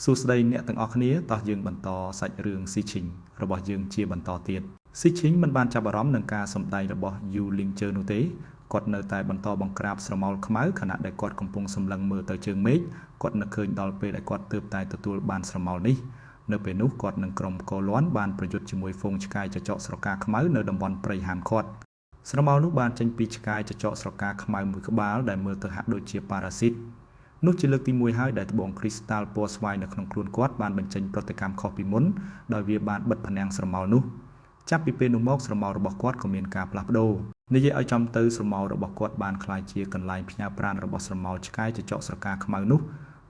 សួស្តីអ្នកទាំងអស់គ្នាតោះយើងបន្តសាច់រឿងស៊ីឈិងរបស់យើងជាបន្តទៀតស៊ីឈិងមិនបានចាប់អារម្មណ៍នឹងការសម្ដែងរបស់យូលីងជឺនោះទេគាត់នៅតែបន្តបង្ក្រាបស្រមោលខ្មៅខណៈដែលគាត់កំពុងសម្លឹងមើលទៅជើងមេឃគាត់នឹកឃើញដល់ពេលដែលគាត់ទើបតែទទួលបានស្រមោលនេះនៅពេលនោះគាត់និងក្រុមកូលាន់បានប្រយុទ្ធជាមួយហ្វូងឆ្កែចចកស្រកាខ្មៅនៅតំបន់ព្រៃហាមឃាត់ស្រមោលនោះបានចេញពីឆ្កែចចកស្រកាខ្មៅមួយក្បាលដែលមើលទៅហាក់ដូចជាប៉ារ៉ាស៊ីតនោះជាលើកទី1ហើយដែលត្បូងគ្រីស្តាល់ពណ៌ស្វាយនៅក្នុងខ្លួនគាត់បានបញ្ចេញប្រតិកម្មខុសពីមុនដោយវាបានបិទភ្នាំងស្រមោលនោះចាប់ពីពេលនោះមកស្រមោលរបស់គាត់ក៏មានការផ្លាស់ប្ដូរនិយាយឲ្យចំទៅស្រមោលរបស់គាត់បានក្លាយជាកន្លែងផ្ញើប្រាណរបស់ស្រមោលឆ្កែចចកស្រកាខ្មៅនោះ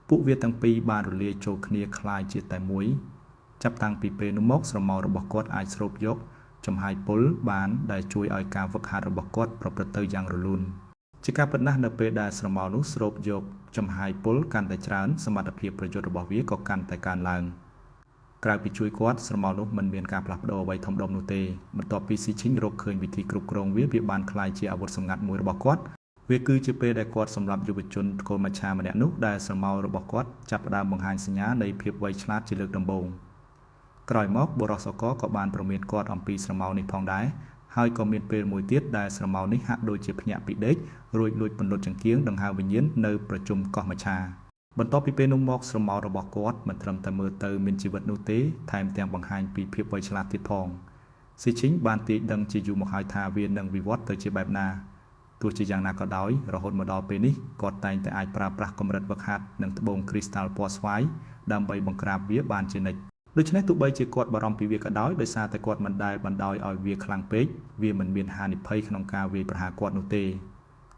ពួកវាទាំងពីរបានរលាយចូលគ្នាក្លាយជាតែមួយចាប់តាំងពីពេលនោះមកស្រមោលរបស់គាត់អាចស្រូបយកចំហាយពុលបានដែលជួយឲ្យការវឹកហាត់របស់គាត់ប្រព្រឹត្តទៅយ៉ាងរលូនជាការពិតណាស់នៅពេលដែលស្រមោលនោះស្រូបយកចំហាយពុលកាន់តែច្រើនសមត្ថភាពប្រយុទ្ធរបស់វាក៏កាន់តែកើនឡើងក្រៅពីជួយគាត់ស្រមោលនោះមិនមានការផ្លាស់ប្ដូរអ្វីធំដុំនោះទេបន្ទាប់ពីស៊ីឈិញរកឃើញវិធីគ្រប់គ្រងវាវាបានក្លាយជាអាវុធសម្ងាត់មួយរបស់គាត់វាគឺជាពេលដែលគាត់សម្លាប់យុវជនកូនមច្ឆាម្នាក់នោះដែលស្រមោលរបស់គាត់ចាប់ផ្ដើមបង្ហាញសញ្ញានៃភាពវៃឆ្លាតជាលើកដំបូងក្រោយមកបុរសកក៏បានប្រមានគាត់អំពីស្រមោលនេះផងដែរហើយក៏មានពេលមួយទៀតដែលស្រមោលនេះហាក់ដូចជាភ្ញាក់ពីដេករួចលួចពន្លត់ចង្គៀងដង្ហើមវិញ្ញាណនៅប្រជុំកោះមច្ឆាបន្ទាប់ពីពេលនោះមកស្រមោលរបស់គាត់មិនត្រឹមតែមើលទៅមានជីវិតនោះទេថែមទាំងបង្ហាញពីភាពវៃឆ្លាតទៀតផងស៊ីឈិញបានទាយដឹងជាយូរមកហើយថាវានឹងវិវត្តទៅជាបែបណាទោះជាយ៉ាងណាក៏ដោយរហូតមកដល់ពេលនេះគាត់តែងតែអាចប្រើប្រាស់កម្រិតវឹកហាត់និងត្បូងគ្រីស្តាល់ពណ៌ស្វាយដើម្បីបង្ក្រាបវាបានជានិច្ចដូច្នេះទោះបីជាគាត់បារម្ភពីវាក៏ដោយដោយសារតែគាត់មិនដែលបណ្ដោយឲ្យវាខ្លាំងពេកវាមិនមានហានិភ័យក្នុងការវាយប្រហារគាត់នោះទេ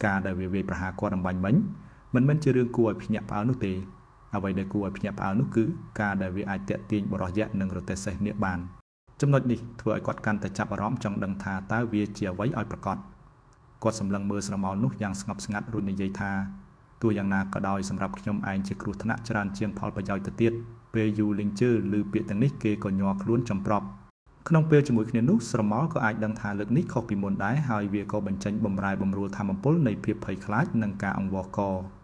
ការដែលវាវាយប្រហារគាត់អំបញ្ញមិញមិនមែនជារឿងគួរឲ្យភ្ញាក់ផ្អើលនោះទេអ្វីដែលគួរឲ្យភ្ញាក់ផ្អើលនោះគឺការដែលវាអាចទាក់ទាញបរិយៈនិងរទេះសេះនាគបានចំណុចនេះធ្វើឲ្យគាត់កាន់តែចាប់អារម្មណ៍ចង់ដឹងថាតើវាជាអ្វីឲ្យប្រាកដគាត់សម្លឹងមើលស្រមោលនោះយ៉ាងស្ងប់ស្ងាត់រួចនិយាយថាទោះយ៉ាងណាក៏ដោយសម្រាប់ខ្ញុំឯងជាគ្រោះថ្នាក់ច្រើនជាងផលប្រយោជន៍ទៅទៀតពេលយូលីងជឺឮពាក្យទាំងនេះគេក៏ញ័រខ្លួនចំប្រប់ក្នុងពេលជាមួយគ្នានោះស្រមោលក៏អាចដឹងថាលើកនេះខុសពីមុនដែរហើយវាក៏បញ្ចេញបំរែបំរួលធម្មពលនៃភាពភ័យខ្លាចនិងការអង្វរក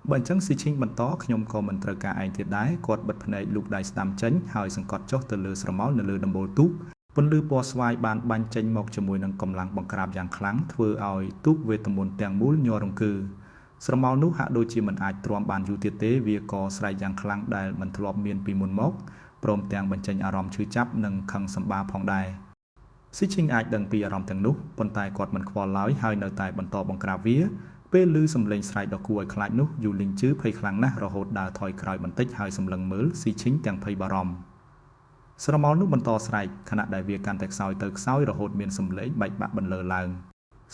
បើអញ្ចឹងស៊ីឈិងបន្តខ្ញុំក៏មិនត្រូវការឯងទៀតដែរគាត់បិទភ្នែកលូកដៃស្ដាំចេញហើយសង្កត់ចុះទៅលើស្រមោលនៅលើដំបូលទូកពន្លឺពណ៌ស្វាយបានបាញ់ចេញមកជាមួយនឹងកម្លាំងបង្ក្រាបយ៉ាងខ្លាំងធ្វើឲ្យទូកវេទមន្តទាំងមូលញ័ររង្គើស្រមោលនោះហាក់ដូចជាមិនអាចទ្រាំបានយូរទៀតទេវាក៏ស្រែកយ៉ាងខ្លាំងដែលមិនធ្លាប់មានពីមុនមកព្រមទាំងបញ្ចេញអារម្មណ៍ឈឺចាប់និងខឹងសម្បារផងដែរស៊ីឈិងអាចដឹងពីអារម្មណ៍ទាំងនោះប៉ុន្តែគាត់មិនខ្វល់ឡើយហើយនៅតែបន្តបង្ក្រាបវាពេលឮសំឡេងស្រែកដ៏គួរឲ្យខ្លាចនោះយូលីងជឺភ័យខ្លាំងណាស់រហូតដើរថយក្រោយបន្តិចហើយសម្លឹងមើលស៊ីឈិងទាំងភ័យបារម្ភស្រមោលនោះបន្តស្រែកខណៈដែលវាកាន់តែខ្សោយទៅខ្សោយរហូតមានសំឡេងបែកបាក់បន្លឺឡើ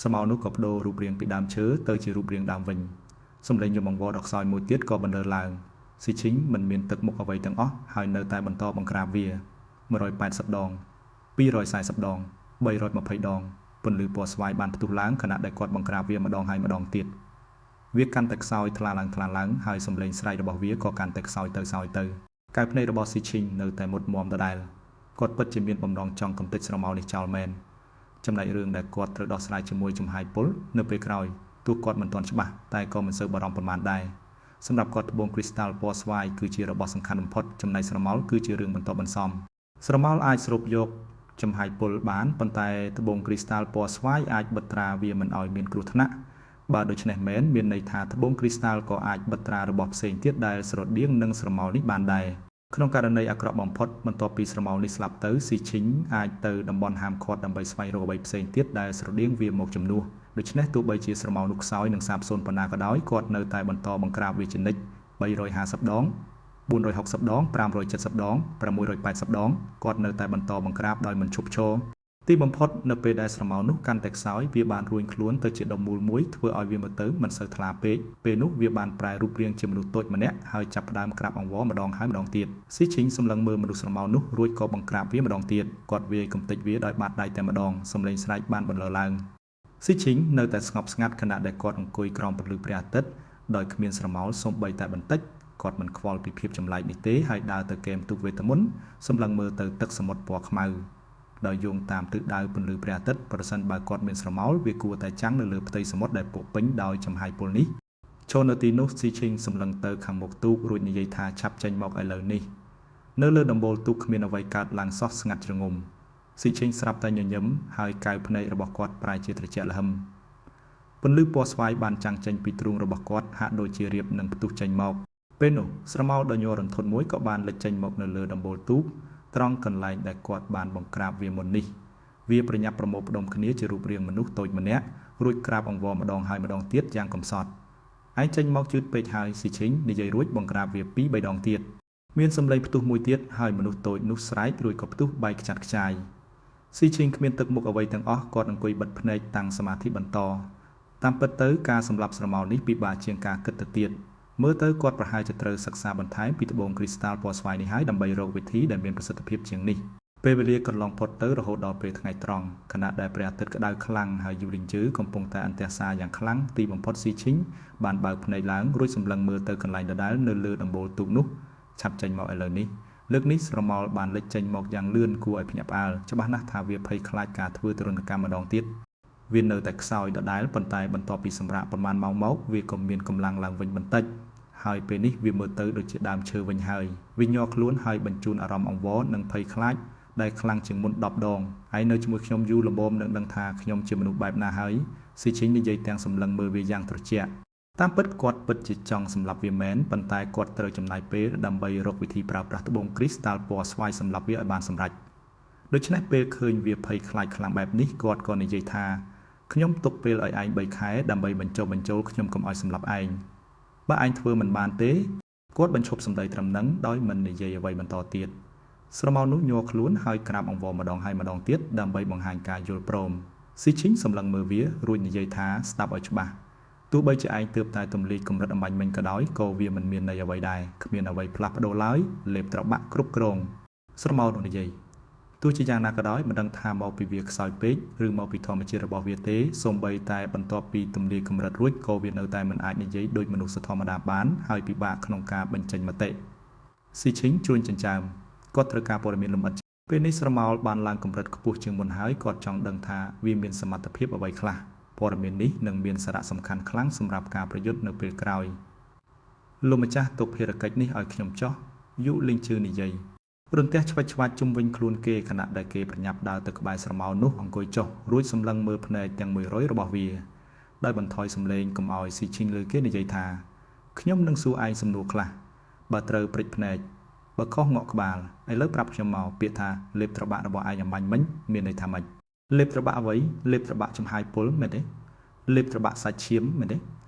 ងស្រមោលនោះក៏ប្ដូររូបរាងពីដើមឈើទៅជារូបរាងដើមវិញសំឡេងយំអង្វរដ៏ខ្សោយមួយទៀតក៏បន្លឺឡើងស៊ីឈិងមិនមានទឹកមុខអ្វីទាំងអស់ហើយនៅតែបន្តបង្ក្រាបវា180ដង240ដង320ដងពន្លឺពណ៌ស្វាយបានផ្ទុះឡើងខណៈដែលគាត់បង្ក្រាបវាម្ដងហើយម្ដងទៀតវាកាន់តែខ្សោយថ្លាឡើងថ្លាឡើងហើយសំឡេងស្រែករបស់វាក៏កាន់តែខ្សោយទៅខ្សោយទៅកែវភ្នែករបស់ស៊ីឈិងនៅតែមុតមមដដែលគាត់ពិតជាមានបំណងចង់កំទេចស្រមោលនេះចោលមែនចំណែករឿងដែលគាត់ត្រូវដោះស្រាយជាមួយចំហាយពុលនៅពេលក្រោយទោះគាត់មិនទាន់ច្បាស់តែក៏មិនសូវបារម្ភប៉ុន្មានដែរសម្រាប់គាត់ត្បូងគ្រីស្តាល់ពណ៌ស្វាយគឺជារបស់សំខាន់បំផុតចំណែកស្រមោលគឺជារឿងបន្តបន្សំស្រមោលអាចស្រូបយកចំហាយពុលបានប៉ុន្តែត្បូងគ្រីស្តាល់ពណ៌ស្វាយអាចបិទត្រាវាមិនឲ្យមានគ្រោះថ្នាក់បើដូច្នេះមែនមានន័យថាត្បូងគ្រីស្តាល់ក៏អាចបិទត្រារបស់ផ្សេងទៀតដែលស្រដៀងនឹងស្រមោលនេះបានដែរក្នុងករណីអាក្រក់បំផុតបន្ទាប់ពីស្រមោលនេះស្លាប់ទៅស៊ីឈិញអាចទៅតំបន់ហាមឃាត់ដើម្បីស្វែងរកអ្វីផ្សេងទៀតដែលស្រដៀងវាមកជំនួសដូច្នេះទោះបីជាស្រមោលនោះខ្សោយនិងសាបសូន្យប៉ុណ្ណាក៏ដោយគាត់នៅតែបន្តបង្ក្រាបវាជានិច្ច350ដង460ដង570ដង680ដងគាត់នៅតែបន្តបង្ក្រាបដោយមិនឈប់ឈរទីបំផុតនៅពេលដែលស្រមោលនោះកាន់តែខ្សោយវាបានរួញខ្លួនទៅជាដុំមូលមួយធ្វើឲ្យវាមើលទៅមិនសូវថ្លាពេកពេលនោះវាបានប្រែរូបរាងជាមនុស្សតូចម្នាក់ហើយចាប់ផ្ដើមក្រាបអង្វរម្ដងហើយម្ដងទៀតស៊ីឈិងសម្លឹងមើលមនុស្សស្រមោលនោះរួចក៏បង្ក្រាបវាម្ដងទៀតគាត់វាយកំទេចវាដោយបាតដៃតែម្ដងសំឡេងស្រែកបានបន្លឺឡើងស៊ីឈិងនៅតែស្ងប់ស្ងាត់ខណៈដែលគាត់អង្គុយក្រោមពន្លឺព្រះអាទិត្យដោយគ្មានស្រមោលសូម្បីតែបន្តិចគាត់មិនខ្វល់ពីភាពចម្លែកនេះទេហើយដើរទៅគែមទូកវេទមន្តសម្លឹងមើលទៅទឹកសមុទ្រពណ៌ខ្មៅដោយយោងតាមទិសដៅពន្លឺព្រះអាទិត្យប្រសិនបើគាត់មានស្រមោលវាគួរតែចាំងនៅលើផ្ទៃសមុទ្រដែលពោពេញដោយចំហាយពុលនេះចូលនៅទីនោះស៊ីឈិងសម្លឹងទៅខាងមុខទូករួចនិយាយថាឆាប់ចេញមកឥឡូវនេះ នៅលើដំបូលទូកគ្មានអ្វីកើតឡើងសោះស្ងាត់ជ្រងំស៊ីឆេងស្រាប់តែញញឹមហើយកែវភ្នែករបស់គាត់ប្រែជាត្រជាក់ល្ហឹមពន្លឺពណ៌ស្វាយបានចាំងចេញពីទ្រូងរបស់គាត់ហាក់ដូចជារៀបនឹងផ្ទុះចេញមកពេលនោះស្រមោលដ៏ញ័ររន្ធត់មួយក៏បានលេចចេញមកនៅលើដំបូលទូកត្រង់កន្លែងដែលគាត់បានបង្ក្រាបវាមុននេះវាប្រញាប់ប្រមូលផ្ដុំគ្នាជារូបរាងមនុស្សតូចម្នាក់រួចក្រាបអង្វរម្ដងហើយម្ដងទៀតយ៉ាងកំសត់ឯងចេញមកជឿតពេកហើយស៊ីឈិញនិយាយរួចបង្ក្រាបវាពីរបីដងទៀតមានសម្លេងផ្ទុះមួយទៀតហើយមនុស្សតូចនោះស្រែករួចក៏ផ្ទុះបែកខ្ចាត់ខ្ចាយស៊ីឈិញគ្មានទឹកមុខអ្វីទាំងអស់គាត់អង្គុយបិទភ្នែកតាំងសមាធិបន្តតាមពិតទៅការសម្លាប់ស្រមោលនេះពិបាកជាងការគិតទៅទៀតមើលទៅគាត់ប្រហែលជាត្រូវសិក្សាបន្ថែមពីត្បូងគ្រីស្តាល់ពណ៌ស្វាយនេះហើយដើម្បីរកវិធីដែលមានប្រសិទ្ធភាពជាងនេះពេលវេលាកន្លងផុតទៅរហូតដល់ពេលថ្ងៃត្រង់ខណៈដែលព្រះអាទិត្យក្តៅខ្លាំងហើយយូលីងជឺកំពុងតែអន្ទះសារយ៉ាងខ្លាំងទីបំផុតស៊ីឈិញបានបើកភ្នែកឡើងរួចសម្លឹងមើលទៅកន្លែងដដែលនៅលើដំបូលទូកនោះឆាប់ចេញមកឥឡូវនេះលើកនេះស្រមោលបានលេចចេញមកយ៉ាងលឿនគួរឲ្យភ្ញាក់ផ្អើលច្បាស់ណាស់ថាវាភ័យខ្លាចការធ្វើទរណកម្មម្ដងទៀតវានៅតែខ្សោយដដែលប៉ុន្តែបន្ទាប់ពីសម្រាកប្រមាណម៉ោងមកវាក៏មានកម្លាំងឡើងវិញបន្តិចហើយពេលនេះវាមើលទៅដូចជាដើមឈើវិញហើយវាញ័រខ្លួនហើយបញ្ជូនអារម្មណ៍អង្វរនិងភ័យខ្លាចដែលខ្លាំងជាងមុន10ដងឯងនៅជាមួយខ្ញុំយូរល្មមនឹងដឹងថាខ្ញុំជាមនុស្សបែបណាហើយស៊ីឈិញនិយាយទាំងសម្លឹងមើលវាយ៉ាងត្រជាក់តាមពិតគាត់ពិតជាចង់សម្លាប់វាមែនប៉ុន្តែគាត់ត្រូវចំណាយពេលដើម្បីរកវិធីប្រើប្រាស់ត្បូងគ្រីស្តាល់ពណ៌ស្វាយសម្លាប់វាឲ្យបានសម្រេចដូច្នេះពេលឃើញវាភ័យខ្លាចខ្លាំងបែបនេះគាត់ក៏និយាយថាខ្ញុំទុកពេលឲ្យឯង3ខែដើម្បីបញ្ចុះបញ្ចូលខ្ញុំកុំឲ្យសម្លាប់ឯងបើឯងធ្វើមិនបានទេគាត់បញ្ឈប់សម្ដីត្រឹមនឹងដោយមិននិយាយអ្វីបន្តទៀតស្រមោលនោះញ័រខ្លួនហើយក្រាបអង្វរម្ដងហើយម្ដងទៀតដើម្បីបង្ហាញការយល់ព្រមស៊ីឈិញសម្លឹងមើលវារួចនិយាយថាស្ដាប់ឲ្យច្បាស់ទោះបីជាឯងទើបតែទម្លាយកម្រិតអំបញ្ញមិញក៏ដោយក៏វាមិនមានន័យអ្វីដែរគ្មានអ្វីផ្លាស់ប្ដូរឡើយលេបត្របាក់គ្រប់គ្រងស្រមោលនោះនិយាយទោះជាយ៉ាងណាក៏ដោយមិនដឹងថាមកពីវាខ្សោយពេកឬមកពីធម្មជាតិរបស់វាទេសូម្បីតែបន្ទាប់ពីទម្លាយកម្រិតរួចក៏វានៅតែមិនអាចនិយាយដូចមនុស្សធម្មតាបានហើយពិបាកក្នុងការបញ្ចេញមតិស៊ីឈិញជួញចិញ្ចើមគាត់ត្រូវការព័ត៌មានលម្អិតពេលនេះស្រមោលបានឡើងកម្រិតខ្ពស់ជាងមុនហើយគាត់ចង់ដឹងថាវាមានសមត្ថភាពអ្វីខ្លះព័ត៌មាននេះនឹងមានសារៈសំខាន់ខ្លាំងសម្រាប់ការប្រយុទ្ធនៅពេលក្រោយលោកម្ចាស់ទុកភារកិច្ចនេះឲ្យខ្ញុំចោះយុលីងជឺនិយាយរន្ទះឆ្វេចឆ្វាច់ជុំវិញខ្លួនគេខណៈដែលគេប្រញាប់ដើរទៅក្បែរស្រមោលនោះអង្គុយចុះរួចសម្លឹងមើលភ្នែកទាំង100របស់វាដោយបន្ថយសំឡេងកុំឲ្យស៊ីឈិញលើគេនិយាយថាខ្ញុំនឹងសួរឯងសំណួរខ្លះបើត្រូវព្រិចភ្នែកបើខុសងក់ក្បាលឥឡូវប្រាប់ខ្ញុំមកពាក្យថាលេបត្របាក់របស់ឯងអំបញ្ញមិញមានន័យថាម៉េចលេបត្របាក់អ្វីលេបត្របាក់ចំហាយពុលមែនទេលេបត្របាក់សាច់ឈាមមែនទេ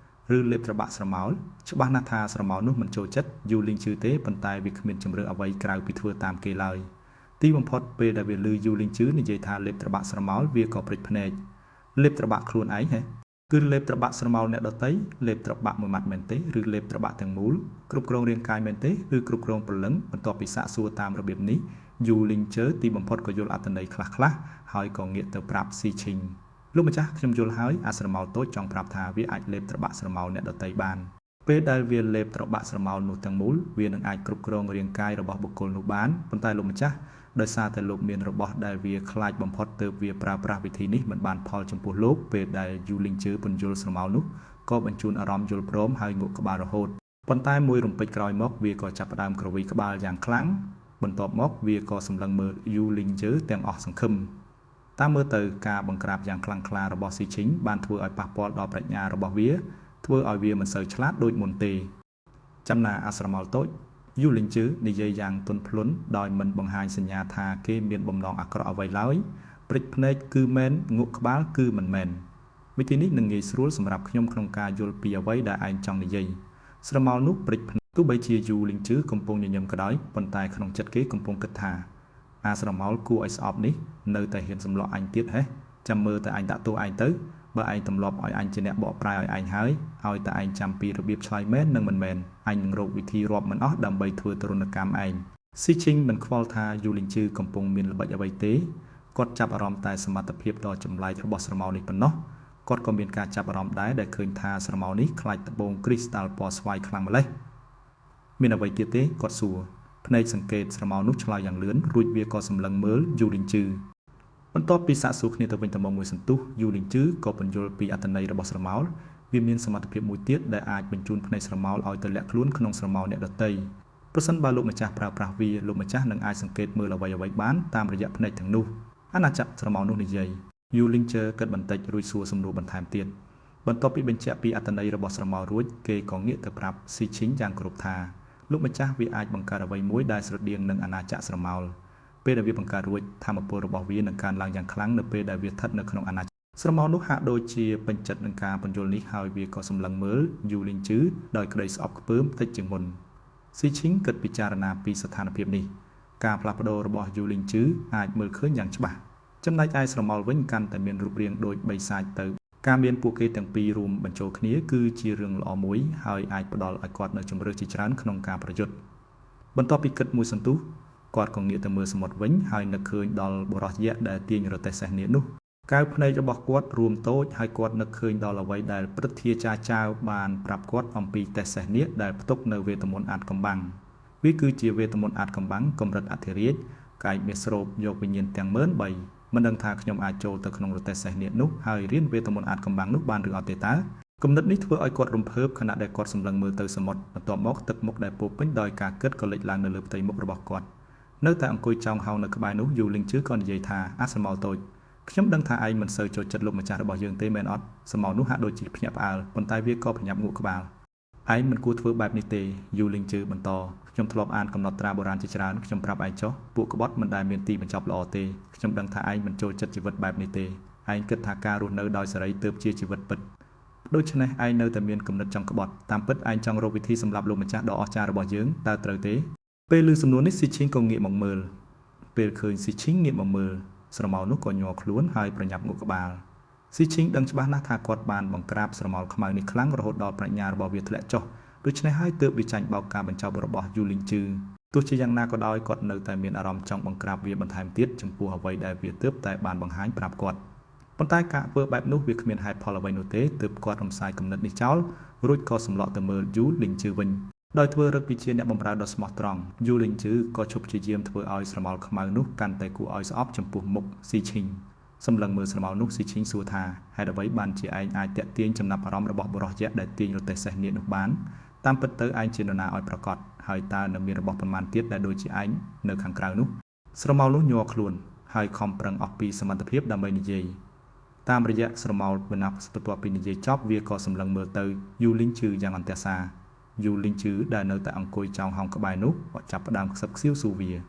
ឬលេបត្របាក់ស្រមោលច្បាស់ណាស់ថាស្រមោលនោះមិនចូលចិត្តយូលីងជឺទេប៉ុន្តែវាគ្មានជម្រើសអ្វីក្រៅពីធ្វើតាមគេឡើយទីបំផុតពេលដែលវាលឺយូលីងជឺនិយាយថាលេបត្របាក់ស្រមោលវាក៏ព្រិចភ្នែកលេបត្របាក់ខ្លួនឯងហ៎គឺលេបត្របាក់ស្រមោលអ្នកដទៃលេបត្របាក់មួយម៉ាត់មែនទេឬលេបត្របាក់ទាំងមូលគ្រប់គ្រងរាងកាយមែនទេឬគ្រប់គ្រងព្រលឹងបន្ទាប់ពីសាកសួរតាមរបៀបនេះយូលីងជឺទីបំផុតក៏យល់អត្ថន័យខ្លះៗហើយក៏ងាកទៅប្រាប់ស៊ីឈិងលោកម្ចាស់ខ្ញុំយល់ហើយអាស្រមោលតូចចង់ប្រាប់ថាវាអាចលេបត្របាក់ស្រមោលអ្នកដទៃបានពេលដែលវាលេបត្របាក់ស្រមោលនោះទាំងមូលវានឹងអាចគ្រប់គ្រងរាងកាយរបស់បុគ្គលនោះបានប៉ុន្តែលោកម្ចាស់ដោយសារតែលោកមានរបស់ដែលវាខ្លាចបំផុតទើបវាប្រើប្រាស់វិធីនេះមិនបានផលចំពោះលោកពេលដែលយូលីងជឺពន្យល់ស្រមោលនោះក៏បញ្ជូនអារម្មណ៍យល់ព្រមហើយងក់ក្បាលរហូតប៉ុន្តែមួយរំពេចក្រោយមកវាក៏ចាប់ផ្ដើមគ្រវីក្បាលយ៉ាងខ្លាំងបន្ទាប់មកវាក៏សម្លឹងមើលយូលីងជឺទាំងអស់សង្ឃឹមតាមមើលទៅការបង្ក្រាបយ៉ាងខ្លាំងក្លារបស់ស៊ីឈិងបានធ្វើឲ្យប៉ះពាល់ដល់ប្រាជ្ញារបស់វាធ្វើឲ្យវាមិនសូវឆ្លាតដូចមុនទេចំណាអាស្រមោលតូចយូលីងជឺនិយាយយ៉ាងទន់ភ្លន់ដោយមិនបង្ហាញសញ្ញាថាគេមានបំណងអាក្រក់អ្វីឡើយព្រិចភ្នែកគឺមែនងក់ក្បាលគឺមិនមែនវិធីនេះនឹងងាយស្រួលសម្រាប់ខ្ញុំក្នុងការយល់ពីអ្វីដែលឯងចង់និយាយស្រមោលនោះព្រិចភ្នែកទោះបីជាយូលីងជឺកំពុងញញឹមក៏ដោយប៉ុន្តែក្នុងចិត្តគេកំពុងគិតថាអាស្រមោលគួរឲ្យស្អប់នេះនៅតែហ៊ានសម្លក់អញទៀតហេចាំមើលតែអញដាក់ទោសឯងទៅបើឯងទម្លាប់ឲ្យអញជាអ្នកបកប្រែឲ្យឯងហើយឲ្យតែឯងចាំពីរបៀបឆ្លើយមែននិងមិនមែនអញនឹងរកវិធីរាប់មិនអស់ដើម្បីធ្វើទរណកម្មឯងស៊ីឈិងមិនខ្វល់ថាយូលីងជឺកំពុងមានល្បិចអ្វីទេគាត់ចាប់អារម្មណ៍តែសមត្ថភាពដ៏ចម្លែករបស់ស្រមោលនេះប៉ុណ្ណោះគាត់ក៏មានការចាប់អារម្មណ៍ដែរដែលឃើញថាស្រមោលនេះខ្លាចត្បូងគ្រីស្តាល់ពណ៌ស្វាយខ្លាំងម្ល៉េះមានអ្វីទៀតទេគាត់សួរភ្នែកសង្កេតស្រមោលនោះឆ្លើយយ៉ាងលឿនរួចវាក៏សម្លឹងមើលយូលីងជឺបន្ទាប់ពីសាកសួរគ្នាទៅវិញទៅមកមួយសន្ទុះយូលីងជឺក៏ពន្យល់ពីអត្ថន័យរបស់ស្រមោលវាមានសមត្ថភាពមួយទៀតដែលអាចបញ្ជូនភ្នែកស្រមោលឲ្យទៅលាក់ខ្លួនក្នុងស្រមោលអ្នកដទៃ ប្រសិនបើលោកម្ចាស់ប្រើប្រាស់វាលោកម្ចាស់នឹងអាចសង្កេតមើលអ្វីៗបានតាមរយៈភ្នែកទាំងនោះអាណាចក្រស្រមោលនោះនិយាយយូលីងជើគិតបន្តិចរួចសួរសំណួរបន្ថែមទៀតបន្ទាប់ពីបញ្ជាក់ពីអត្ថន័យរបស់ស្រមោលរួចគេក៏ងាកទៅប្រាប់ស៊ីឈីងយ៉ាងគោរពថាលោកម្ចាស់វាអាចបង្កើតអ្វីមួយដែលស្រដៀងនឹងអាណាចក្រស្រមោលពេលដែលវាបង្កើតរួចធម៌ពលរបស់វានឹងកើនឡើងយ៉ាងខ្លាំងនៅពេលដែលវាស្ថិតនៅក្នុងអាណាចក្រស្រមោលនោះហាក់ដូចជាពេញចិត្តនឹងការពន្យល់នេះហើយវាក៏សម្លឹងមើលយូលីងជឺដោយក្តីស្អប់ខ្ពើមតិចជាងមុនស៊ីឈីងគិតពិចារណាពីស្ថានភាពនេះការផ្លាស់ប្ដូររបស់យូលីងជឺអាចមើលឃើញយ៉ាងច្បាស់ចំណែកឯស្រមោលវិញកាន់តែមានរូបរាងដូចបិសាចទៅការមានពួកគេទាំងពីររួមបញ្ចូលគ្នាគឺជារឿងល្អមួយហើយអាចផ្ដល់ឲ្យគាត់នូវជម្រើសជាច្រើនក្នុងការប្រយុទ្ធបន្ទាប់ពីគិតមួយសន្ទុះគាត់ក៏ងាកទៅមើលសមុទ្រវិញហើយនឹកឃើញដល់បុរសយក្សដែលទាញរទេះសេះនាគនោះកែវភ្នែករបស់គាត់រួមតូចហើយគាត់នឹកឃើញដល់អ្វីដែលព្រឹទ្ធាចារ្យចាវបានប្រាប់គាត់អំពីតេះសេះនាគដែលផ្ទុកនៅវេទមន្តអាថ៌កំបាំងវាគឺជាវេទមន្តអាថ៌កំបាំងកម្រិតអធិរាជកែកមាសស្រូបយកវិញ្ញាណទាំង13000មិនដឹងថាខ្ញុំអាចចូលទៅក្នុងរទេះសេះនាគនោះហើយរៀនវេទមន្តអាថ៌កំបាំងនោះបានឬអត់ទេតើគំនិតនេះធ្វើឲ្យគាត់រំភើបខណៈដែលគាត់សម្លឹងមើលទៅសមុទ្របន្ទាប់មកទឹកមុខដែលពោពេញដោយការគិតក៏លេចឡើងនៅលើផ្ទៃមុខរបស់គាត់នៅតែអង្គុយចោងហោងនៅក្បែរនោះយូលីងជឺក៏និយាយថាអាស្រមោលតូចខ្ញុំដឹងថាឯងមិនសូវចូលចិត្តលោកម្ចាស់របស់យើងទេមែនអត់ស្រមោលនោះហាក់ដូចជាភ្ញាក់ផ្អើលប៉ុន្តែវាក៏ប្រញាប់ងក់ក្បាលឯងមិនគួរធ្វើបែបនេះទេយូលីងជឺបន្តខ្ញុំធ្លាប់អានកំណត់ត្រាបុរាណជាច្រើនខ្ញុំប្រាប់ឯងចុះពួកក្បត់មិនដែលមានទីបញ្ចប់ល្អទេខ្ញុំដឹងថាឯងមិនចូលចិត្តជីវិតបែបនេះទេឯងគិតថាការរស់នៅដោយសេរីទើបជាជីវិតពិតដូច្នេះឯងនៅតែមានគំនិតចង់ក្បត់តាមពិតឯងចង់រកវិធីសម្រាប់លោកម្ចាស់ដ៏អស្ចារ្យរបស់យើងតើត្រូវទេពេលឮសំណួរនេះស៊ីឈីងក៏ងាកមកមើលពេលឃើញស៊ីឈីងងាកមកមើលស្រមោលនោះក៏ញ័រខ្លួនហើយប្រញាប់ងក់ក្បាលស៊ីឈីងដឹងច្បាស់ណាស់ថាគាត់បានបង្ក្រាបស្រមោលខ្មៅនេះខ្លាំងរហូតដល់ប្រាជ្ញារបស់វាធ្លាក់ចុះដូច្នេះហើយទើបវាចាញ់បោកការបញ្ចប់របស់យូលីងជឺទោះជាយ៉ាងណាក៏ដោយគាត់នៅតែមានអារម្មណ៍ចង់បង្ក្រាបវាបន្ថែមទៀតចំពោះអ្វីដែលវាទើបតែបានបង្ហាញប្រាប់គាត់ប៉ុន្តែការធ្វើបែបនោះវាគ្មានហេតុផលអ្វីនោះទេទើបគាត់រំសាយគំនិតនេះចោលរួចក៏សម្លក់ទៅមើលយូលីងជឺវិញដោយធ្វើរឹកពីជាអ្នកបម្រើដ៏ស្មោះត្រង់យូលីងជឺក៏ឈប់ព្យាយាមធ្វើឲ្យស្រមោលខ្មៅនោះកាន់តែគួរឲ្យស្អប់ចំពោះមុខស៊ីឈីងសម្លឹងមើលស្រមោលនោះស៊ីឈីងសួរថាហេតុអ្វីបានជាឯងអាចទាក់ទាញចំណាប់អារម្មណ៍របស់បុរសយក្សដែលទាញរទេះសេះនាគនោះបានតាមពិតទៅឯងជានរណាឲ្យប្រកបហើយតើនៅមានរបស់ប៉ុន្មានទៀតដែលដូចជាឯងនៅខាងក្រៅនោះស្រមោលនោះញ័រខ្លួនហើយខំប្រឹងអស់ពីសមត្ថភាពដើម្បីនិយាយតាមរយៈស្រមោលវណ្ណៈបន្ទាប់ពីនិយាយចប់វាក៏សម្លឹងមើលទៅយូលីងជឺយ៉ាងអន្ទះសារយូលីងជឺដែលនៅតែអង្គុយចោងហោងក្បែរនោះក៏ចាប់ផ្ដើមខ្សឹបខ្សៀវសួរវា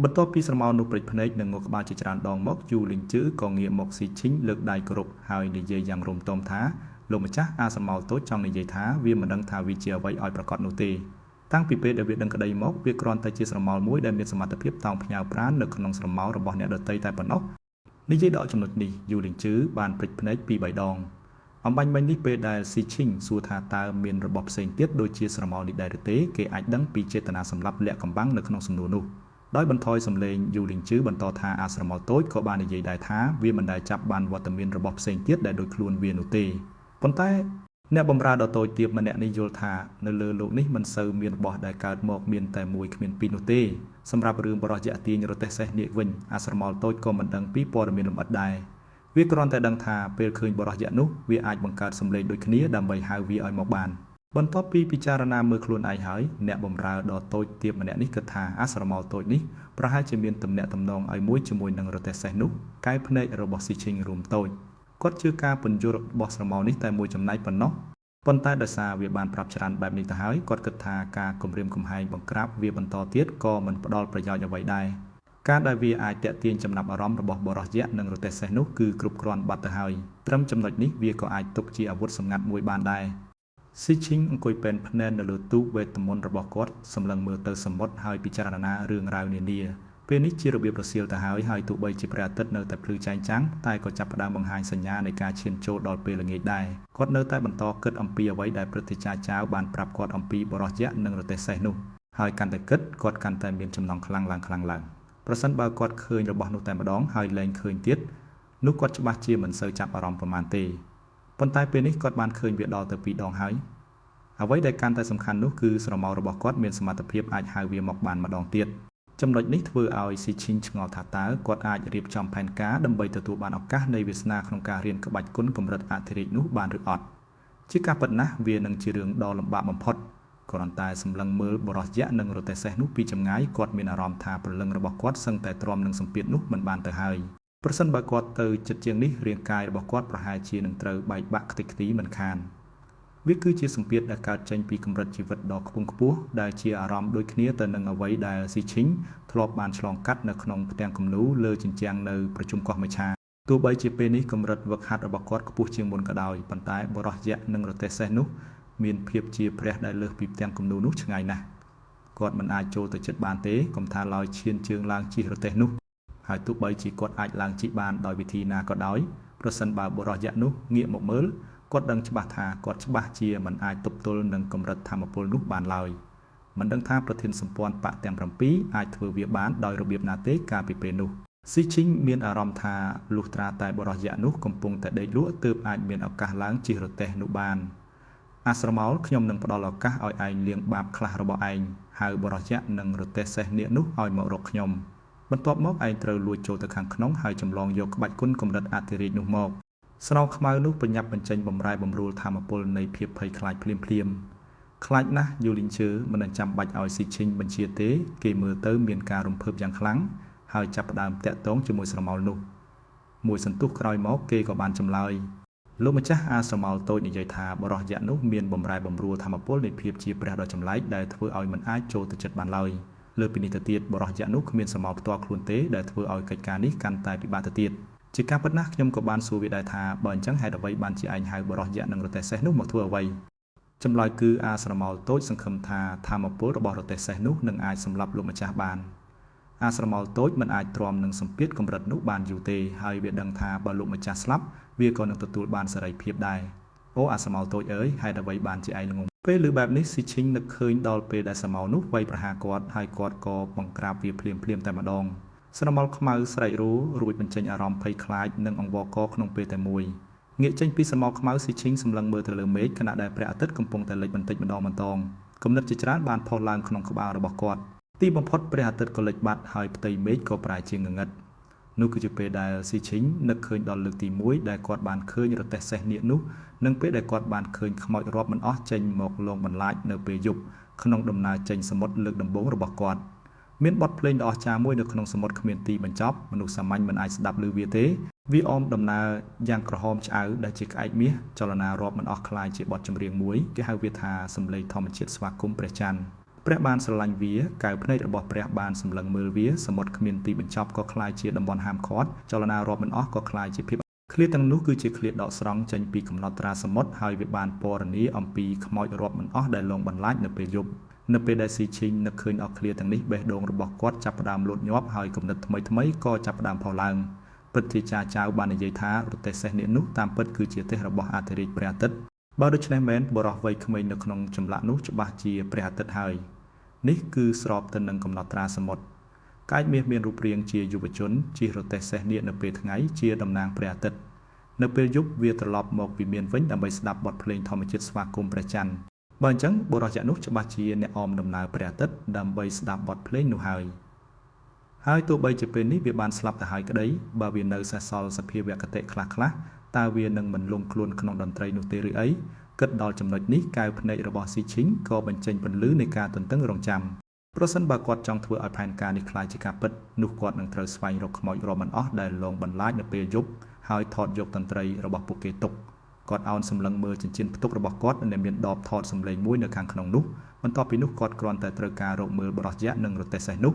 បន្ទាប់ពីស្រមោលនោះព្រិចភ្នែកនិងងក់ក្បាលជាច្រើនដងមកយូលីងជឺក៏ងាកមកស៊ីឈីងលើកដៃគោរពហើយនិយាយយ៉ាងរំទមថាលោកម្ចាស់អាស្រមោលតូចចង់និយាយថាវាមិនដឹងថាវាជាអ្វីឲ្យប្រកបនោះទេតាំងពីពេលដែលវាដឹងក្តីមកវាគ្រាន់តែជាស្រមោលមួយដែលមានសមត្ថភាពតោងផ្ញើប្រាណនៅក្នុងស្រមោលរបស់អ្នកដទៃតែប៉ុណ្ណោះនិយាយដល់ចំណុចនេះយូលីងជឺបានព្រិចភ្នែកពីរបីដងអំបញ្ញមិញនេះពេលដែលស៊ីឈីងសួរថាតើមានរបស់ផ្សេងទៀតដូចជាស្រមោលនេះដែរឬទេគេអាចដឹងពីចេតនាសម្លាប់លាក់កំបាំងនៅក្នុងសំណួរនោះដោយបន្ថយសំឡេងយូលីងជឺបន្តថាអាស្រមោលតូចក៏បាននិយាយដែរថាវាមិនដែលចាប់បានវត្តមានរបស់ផ្សេងទៀតដែលដូចខ្លួនវានោះទេប៉ុន្តែអ្នកបម្រើដ៏តូចទាបម្នាក់នេះយល់ថានៅលើលោកនេះមិនសូវមានរបស់ដែលកើតមកមានតែមួយគ្មានពីរនោះទេសម្រាប់រឿងបរិះយៈទាញរទេះសេះនាគវិញអាស្រមោលតូចក៏មិនដឹងពីព័ត៌មានលម្អិតដែរវាគ្រាន់តែដឹងថាពេលឃើញបរិះយៈនោះវាអាចបង្កើតសម្លេងដូចគ្នាដើម្បីហៅវាឲ្យមកបានបន្ទាប់ពីពិចារណាមើលខ្លួនឯងហើយអ្នកបម្រើដ៏តូចទាបម្នាក់នេះគិតថាអាស្រមោលតូចនេះប្រហែលជាមានទំនាក់ទំនងឲ្យមួយជាមួយនឹងរទេះសេះនោះកែភ្នែករបស់ស៊ីឈីងរួមតូចគាត់ជឿការពន្យល់របស់ស្រមោលនេះតែមួយចំណែកប៉ុណ្ណោះប៉ុន្តែដោយសារវាបានប្រាប់ច្រើនបែបនេះទៅហើយគាត់គិតថាការគំរាមកំហែងបង្ក្រាបវាបន្តទៀតក៏មិនផ្ដល់ប្រយោជន៍អ្វីដែរការដែលវាអាចទាក់ទាញចំណាប់អារម្មណ៍របស់បរិះយៈនិងរទេះសេះនោះគឺគ្រប់គ្រាន់បាត់ទៅហើយត្រឹមចំណុចនេះវាក៏អាចទុកជាអាវុធសម្ងាត់មួយបានដែរស៊ីឈីងអង្គុយពេនភ្នែននៅលើទូកវេទមន្តរបស់គាត់សម្លឹងមើលទៅសមុទ្រហើយពិចារណារឿងរ៉ាវនានាពេលនេះជារបៀបរសៀលទៅហើយហើយទោះបីជាព្រះអាទិត្យនៅតែភ្លឺចែងចាំងតែក៏ចាប់ផ្ដើមបង្ហាញសញ្ញានៃការឈានចូលដល់ពេលល្ងាចដែរគាត់នៅតែបន្តគិតអំពីអ្វីដែលព្រឹទ្ធាចារ្យចាវបានប្រាប់គាត់អំពីបរិះយៈនិងរទេះសេះនោះហើយកាន់តែគិតគាត់កាន់តែមានចំណងខ្លាំងឡើងខ្លាំងឡើងប្រសិនបើគាត់ឃើញរបស់នោះតែម្ដងហើយលែងឃើញទៀតនោះគាត់ច្បាស់ជាមិនសូវចាប់អារម្មណ៍ប្រមាណទេប៉ុន្តែពេលនេះគាត់បានឃើញវាដល់ទៅ2ដងហើយអ្វីដែលកាន់តែសំខាន់នោះគឺស្រមោលរបស់គាត់មានសមត្ថភាពអាចហៅវាមកបានម្ដងទៀតចំណុចនេះធ្វើឲ្យស៊ីឈីងឆ្ងល់ថាតើគាត់អាចរៀបចំផែនការដើម្បីទទួលបានឱកាសនៃវាសនាក្នុងការរៀនក្បាច់គុណកម្រិតអធិរាជនោះបានឬអត់ជាការពិតណាស់វានឹងជារឿងដ៏លំបាកបំផុត គ្រាន់តែសម្លឹងមើលបុរសយក្សនិងរទេះសេះនោះពីចម្ងាយគាត់មានអារម្មណ៍ថាព្រលឹងរបស់គាត់សឹងតែទ្រាំនឹងសម្ពាធនោះមិនបានទៅហើយប្រសិនបើគាត់ទៅជិតជាងនេះរាងកាយរបស់គាត់ប្រហែលជានឹងត្រូវបែកបាក់ខ្ទេចខ្ទីមិនខានវាគឺជាសម្ពាធដែលកើតចេញពីកម្រិតជីវិតដ៏ខ្ពង់ខ្ពស់ដែលជាអារម្មណ៍ដូចគ្នាទៅនឹងអ្វីដែលស៊ីឈិងធ្លាប់បានឆ្លងកាត់នៅក្នុងផ្ទាំងគំនូរលើជញ្ជាំងនៅប្រជុំកោះមច្ឆាទោះបីជាពេលនេះកម្រិតវឹកហាត់របស់គាត់ខ្ពស់ជាងមុនក៏ដោយប៉ុន្តែបុរសយក្សនិងរទេះសេះនោះមានភាពជាព្រះដែលលើសពីផ្ទាំងគំនូរនោះឆ្ងាយណាស់គាត់មិនអាចចូលទៅជិតបានទេកុំថាឡើយឈានជើងឡើងជិះរទេះនោះហើយទោះបីជាគាត់អាចឡើងជិះបានដោយវិធីណាក៏ដោយប្រសិនបើបុរសយក្សនោះងាកមកមើលគាត់ដឹងច្បាស់ថាគាត់ច្បាស់ជាមិនអាចទប់ទល់នឹងកម្រិតថាមពលនោះបានឡើយមិនដឹងថាប្រធានសម្ព័ន្ធបក្សទាំង7អាចធ្វើវាបានដោយរបៀបណាទេកាលពីពេលនោះស៊ីឈិងមានអារម្មណ៍ថាលុះត្រាតែបុរសយក្សនោះកំពុងតែដេកលក់ទើបអាចមានឱកាសឡើងជិះរទេះនោះបានអាស្រមោលខ្ញុំនឹងផ្ដល់ឱកាសឲ្យឯងលាងបាបខ្លះរបស់ឯងហៅបុរសយក្សនិងរទេះសេះនាគនោះឲ្យមករកខ្ញុំបន្ទាប់មកឯងត្រូវលួចចូលទៅខាងក្នុងហើយចម្លងយកក្បាច់គុណកម្រិតអធិរាជនោះមកស្រោខ្មៅនោះប្រញាប់បញ្ចេញបំរែបំរួលធម៌ពលនៃភាពភ័យខ្លាចភ្លាមភ្លាមខ្លាចណាស់យូលីងជើមិនចាំបាច់ឲ្យស៊ីឈិញបញ្ជាទេគេមើលទៅមានការរំភើបយ៉ាងខ្លាំងហើយចាប់ផ្ដើមតាក់ទងជាមួយស្រមោលនោះមួយសន្ទុះក្រោយមកគេក៏បានចម្លើយលោកម្ចាស់អាស្រមោលតូចនិយាយថាបរិះយៈនោះមានបំរែបំរួលធម៌ពលនៃភាពជាព្រះដ៏ចម្លែកដែលធ្វើឲ្យមិនអាចចូលទៅចិត្តបានឡើយលើពីនេះទៅទៀតបរិះយៈនោះគ្មានស្រមោលផ្ទាល់ខ្លួនទេដែលធ្វើឲ្យកិច្ចការនេះកាន់តែពិបាកទៅទៀតជាការពិតណាស់ខ្ញុំក៏បានសួរវាដែរថាបើអញ្ចឹងហេតុអ្វីបានជាឯងហៅបរិះយៈនិងរទេះសេះនោះមកធ្វើអ្វីចម្លើយគឺអាស្រមោលតូចសង្ឃឹមថាធម៌ពលរបស់រទេះសេះនោះនឹងអាចសម្លាប់លោកម្ចាស់បានអាស្រមោលតូចមិនអាចទ្រាំនឹងសម្ពាធកម្រិតនោះបានយូរទេហើយវាដឹងថាបើលោកម្ចាស់ស្លាប់វាក៏នឹងទទួលបានសេរីភាពដែរអូអាស្រមោលតូចអើយហេតុអ្វីបានជាឯងល្ងងពេលឮបែបនេះស៊ីឈិងនឹកឃើញដល់ពេលដែលស្រមោលនោះវាយប្រហារគាត់ហើយគាត់ក៏បង្ក្រាបវាភ្លាមភ្លាមតែម្ដងស្រមោលខ្មៅស្រែករោរួចបញ្ចេញអារម្មណ៍ភ័យខ្លាចនិងអង្វរកក្នុងពេលតែមួយងាកចេញពីស្រមោលខ្មៅស៊ីឈិងសម្លឹងមើលទៅលើមេឃខណៈដែលព្រះអាទិត្យកំពុងតែលិចបន្តិចម្ដងម្ដងគំនិតជាច្រើនបានផុសឡើងក្នុងក្បាលរបស់គាត់ទីបំផុតព្រះអាទិត្យក៏លិចបាត់ហើយផ្ទៃមេឃក៏ប្រែជាងងឹតនោះគឺជាពេលដែលស៊ីឈិងនឹកឃើញដល់លើកទី1ដែលគាត់បានឃើញរទេះសេះនាគនោះនិងពេលដែលគាត់បានឃើញខ្មោចរាប់មិនអស់ចេញមកលងបន្លាចនៅពេលយប់ក្នុងដំណើរចេញសមុទ្រលើកដំបូងរបស់គាត់មានបទភ្លេងដ៏អស្ចារ្យមួយនៅក្នុងសមុទ្រគ្មានទីបញ្ចប់មនុស្សសាមញ្ញមិនអាចស្ដាប់ឮវាទេវាអមដំណើរយ៉ាងក្រហមឆ្អៅដែលជាក្អែកមាសចលនារាប់មិនអស់ក្លាយជាបទចម្រៀងមួយគេហៅវាថាសំឡេងធម្មជាតិស្វាគមន៍ព្រះច័ន្ទព្រះបានស្រឡាញ់វាកែវភ្នែករបស់ព្រះបានសម្លឹងមើលវាសមុទ្រគ្មានទីបញ្ចប់ក៏ក្លាយជាតំបន់ហាមឃាត់ចលនារាប់មិនអស់ក៏ក្លាយជាភាពឃ្លាទាំងនោះគឺជាឃ្លាដកស្រង់ចេញពីកំណត់ត្រាសមុទ្រហើយវាបានពណ៌នាអំពីខ្មោចរាប់មិនអស់ដែលលងបន្លាចនៅពេលយប់នៅពេលដែលស៊ីឈិងនឹកឃើញអស់ឃ្លាទាំងនេះបេះដូងរបស់គាត់ចាប់ផ្ដើមលោតញាប់ហើយគំនិតថ្មីៗក៏ចាប់ផ្ដើមផុសឡើងព្រឹទ្ធាចារ្យចៅបាននិយាយថារទេះសេះនាគនោះតាមពិតគឺជាទេះរបស់អធិរាជព្រះអាទិត្យបើដូច្នេះមែនបុរសវ័យក្មេងនៅក្នុងចម្លាក់នោះច្បាស់ជាព្រះអាទិត្យហើយនេះគឺស្របទៅនឹងកំណត់ត្រាសមុទ្រក្អែកមាសមានរូបរាងជាយុវជនជិះរទេះសេះនាគនៅពេលថ្ងៃជាតំណាងព្រះអាទិត្យនៅពេលយប់វាត្រឡប់មកវិមានវិញដើម្បីស្ដាប់បទភ្លេងធម្មជាតិស្វាគមន៍ព្រះច័ន្ទបើអញ្ចឹងបុរសយក្សនោះច្បាស់ជាអ្នកអមដំណើរព្រះអាទិត្យដើម្បីស្ដាប់បទភ្លេងនោះហើយហើយទោះបីជាពេលនេះវាបានស្លាប់ទៅហើយក្តីបើវានៅសេសសល់សភាវគតិខ្លះៗតើវានឹងមិនលង់ខ្លួនក្នុងតន្ត្រីនោះទេឬអីគិតដល់ចំណុចនេះកែវភ្នែករបស់ស៊ីឈិងក៏បញ្ចេញពន្លឺនៃការទន្ទឹងរង់ចាំប្រសិនបើគាត់ចង់ធ្វើឲ្យផែនការនេះក្លាយជាការពិតនោះគាត់នឹងត្រូវស្វែងរកខ្មោចរាប់មិនអស់ដែលលងបន្លាចនៅពេលយប់ហើយថតយកតន្ត្រីរបស់ពួកគេទុកគាត់អោនសម្លឹងមើលចិញ្ចៀនផ្ទុករបស់គាត់ដែលមានដបថតសម្លេងមួយនៅខាងក្នុងនោះបន្ទាប់ពីនោះគាត់គ្រាន់តែត្រូវការរកមើលបុរសយក្សនិងរទេះសេះនោះ